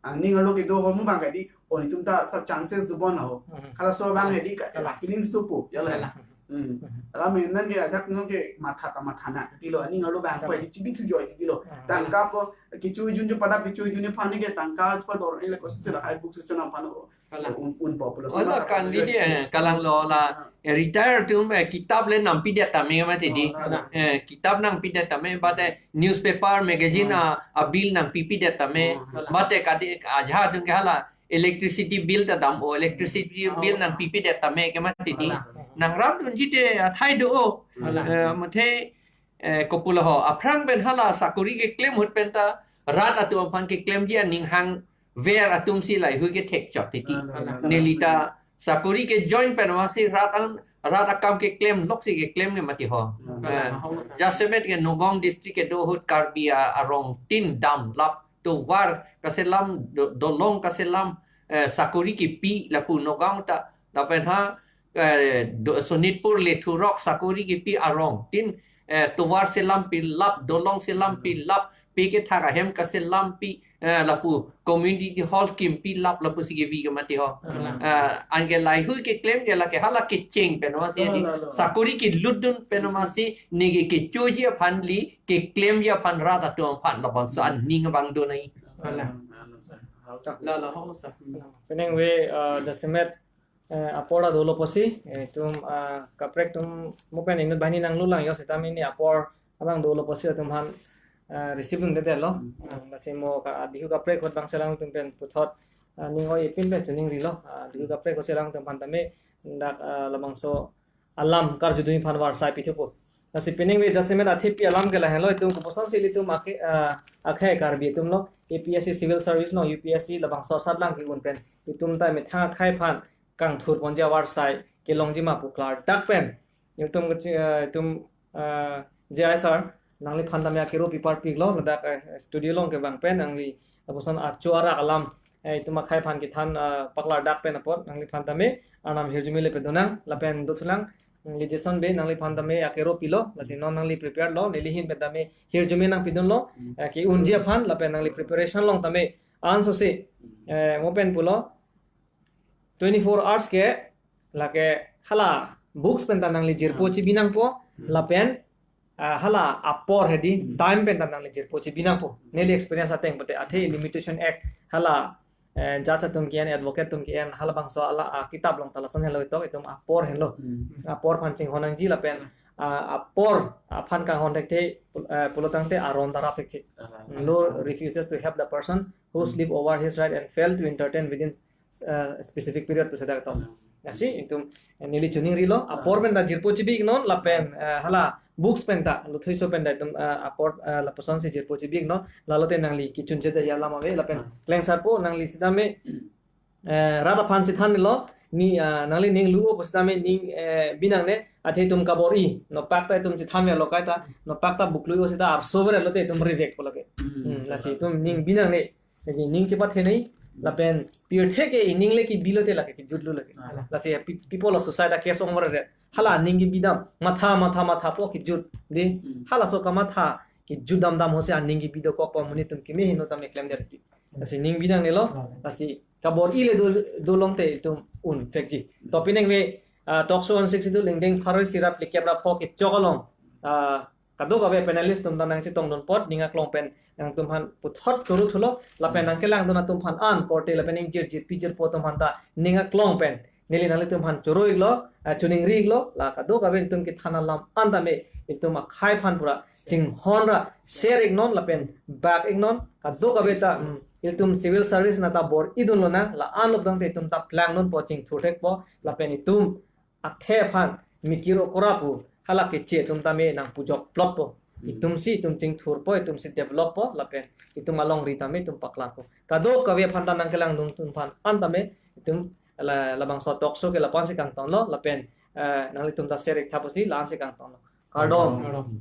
ah, ning arlo kedo ho mu bang kadi, o netum ta sa chances do bon ho. Hmm. Halaso abang hedi ka, Kalang. Feelings dopo, ya la. Kalang. Hmm. Hmm. Alam non ke ajak non ke matha ta matha na, tilo, ning arlo vangpo, Kalang. Di chibi thu joy, tilo. Hmm. Tangka po, kecho jun jo pada kecho jun ni phan ke tangka chupador ni le kosi se lahai books chona phan o. Kalang. Un, un popular. Ola matha kan phan di joy. Dia, eh, kalang lo la, Ah. eh, retire atum, eh, kitab le nampi det tame mati di. Oh, kalang. Eh, kitab nangpi det tame, bate newspaper, magazine, Hmm. a, a bill nangpipi det tame. Hmm, kalang. Bate kadi ajahak atum ke hala electricity bill ta dam o, electricity Hmm. bill nangpipi det tame ke mati di. Kalang. Nangrap dunji te athai do o. Kalang. Eh, mate, eh, kopulo ho, aphrang pen hala sakori keklem ahut pen ta, rat atum aphan keklemji aning hang ver atum si lahai hui kethek chot titi. Ah, ah, ah. Neli ta sakori ke join pen masi rat an, rat akam keklem lok si keklem ke mati ho. Ah. Eh, Ah, ah. Jasemet ke Nagaon district kedo ahut Karbi a-, arong tin dam lap tovar kaselam do-, dolong kaselam, eh, sakori kepi lapu Nagaon ta lapen ha, eh, do-, Sonitpur Lethu rok sakori kepi arong tin, eh, tovar selam pi lap, dolong selam pi lap, pi kethak ahem kaselam pi, eh, lapu community hall kimpi lap lapu si kevi ke mati ho. Hmm. Eh, anke lahai hui keklem ke lake hala kecheng pen masi Oh, di. Lo, lo. Sakori kelut dun pen masi neke kechoji aphan le keklemji aphan rat atum aphan labangso aning abang do nai. Kalang. Lo, lo, ho sa. Penang we, eh, jasemet eh, apor ta dolo pusi, eh, itum, ah, kaprek atum mo pen inut banghini nanglulang yo sitame ini apor abang dolo pusi atum aphan, eh, receive dunde lo. Hmm. Ah, lasi mo ka, ah, Bihu kaprek ahut bang selang atum pen puthot, ah, ning oi pin pen chuning rilo. Ah, Bihu kaprek ahut selang atum aphan tame dak, ah, labangso alam karjudun aphan varsai pithupo. Lasi peningve jasemet athepi alam ke lahenlo, itum kopuson si ilitum akhei, ah, akhei Karbi atumlo, A P S C civil service along U P S C labangso asatlang ke-un pen itum ta methang akhei aphan kangthur ponji avarsai kelongji ma pu klardak pen itum keci-, ah, itum, ah, J I sir, nangliphan tame akero pi parpiklo, ladak, eh, studio along kevang pen nangli lapuson acho arak alam, eh, itum akhei aphan kethan, ah, paklardak pen apot nangliphan tame arnam hirjume le pedonang, lapen dothulang, mm, Jason Bey, nangliphan tame akero pilo, lasi non nangli prepared lo, neli ahin pen tame hirjume nangpidunlo, eh, ke-unji aphan, lapen nangli preparation along tame ansose, eh, mo pen pulo, twenty-four hours ke, lake hala books pen ta nangli jirpo chibi nangpo, lapen, ah, hala apor hedi, time pen ta nangli jirpo chibi nangpo. Neli experience ateng pute athe Limitation Act hala, eh, judge atum ke-en, advocate atum ke-en, halabangso hala, ah, kitab along ta lason henlo itum, itum apor henlo. Apor aphan chinghon nangji lapen, ah, apor aphan kanghon thekthe, eh, pulotangte aron ta rap thekthe. Law refuses to help the person who sleep over his right and fail to entertain within, uh, specific period pu sedak to. Lasi itum, eh, neli chuning rilo, apor pen ta jirpo chibi iknon, lapen, eh, hala books pen ta, luthui so pen ta itum, eh, apor, eh, lapuson si jirpo chibi iknon, lalote nangli kechun cheda alam ave, lapen klengsarpo nangli sitame, eh, rat aphan chethanlo, ni, ah, nangli ning lu-o pu sitame ning, eh, bi nangne, athe itum kabor-i, nopak ta itum chethan lo kaita, nopak ta book lu-o sita arso ver lote itum revek po lake. Hmm, lasi itum ning bi nangne, lasi ning chepathenei, lapen pirthe ke ining le kebilo te lake, kejutlo lake. Lasi pi-, people of suicide case ong ver re. Hala ning kebidam, matha, matha, mathapo kejut. Dei, halaso kamatha kejut damdam ahut si aning kebi dokok po, monit atum keme heno tame klemdet. Lasi ning bi nangnelo, lasi kabor-i le do, do longte itum un vekji. To peningve, ah, talk show on Sixth Schedule ingdeng pharo isi ra phlikep ra pho kechok along, ah, kadokave panelist atum ta nangchetongdun apot ning aklong pen nangtumphan puthot choro thulo, lapen nangkelangdun atum aphan an korte lapen ingjir jirpi jirpo atum aphan ta ning aklong pen neli nanglitum aphan choro iklo, ah, chuning ri iklo, la kadokave itum kethan alam an tame itum akhei aphan pura chinghon ra share iknon lapen bak iknon, kadokave ta, mm, itum civil service na ta bor-i dunlonang, la anlop dangte itum ta plangdunpo, chingthur thekpo, lapen itum akhei aphan mikir okora pu hala keche atum tame nangpujok plotpo. Itum si itum chingthurpo, itum si developpo, lapen itum alongri tame itum paklarpo. Kadokave aphan ta nangkelangdun atum aphan an tame itum la, labangso talk show ke lapu-an si kangtonlo, lapen, eh, nanglitum ta share ik tha pusi la-an si kangtonlo. Kardom. Kardom.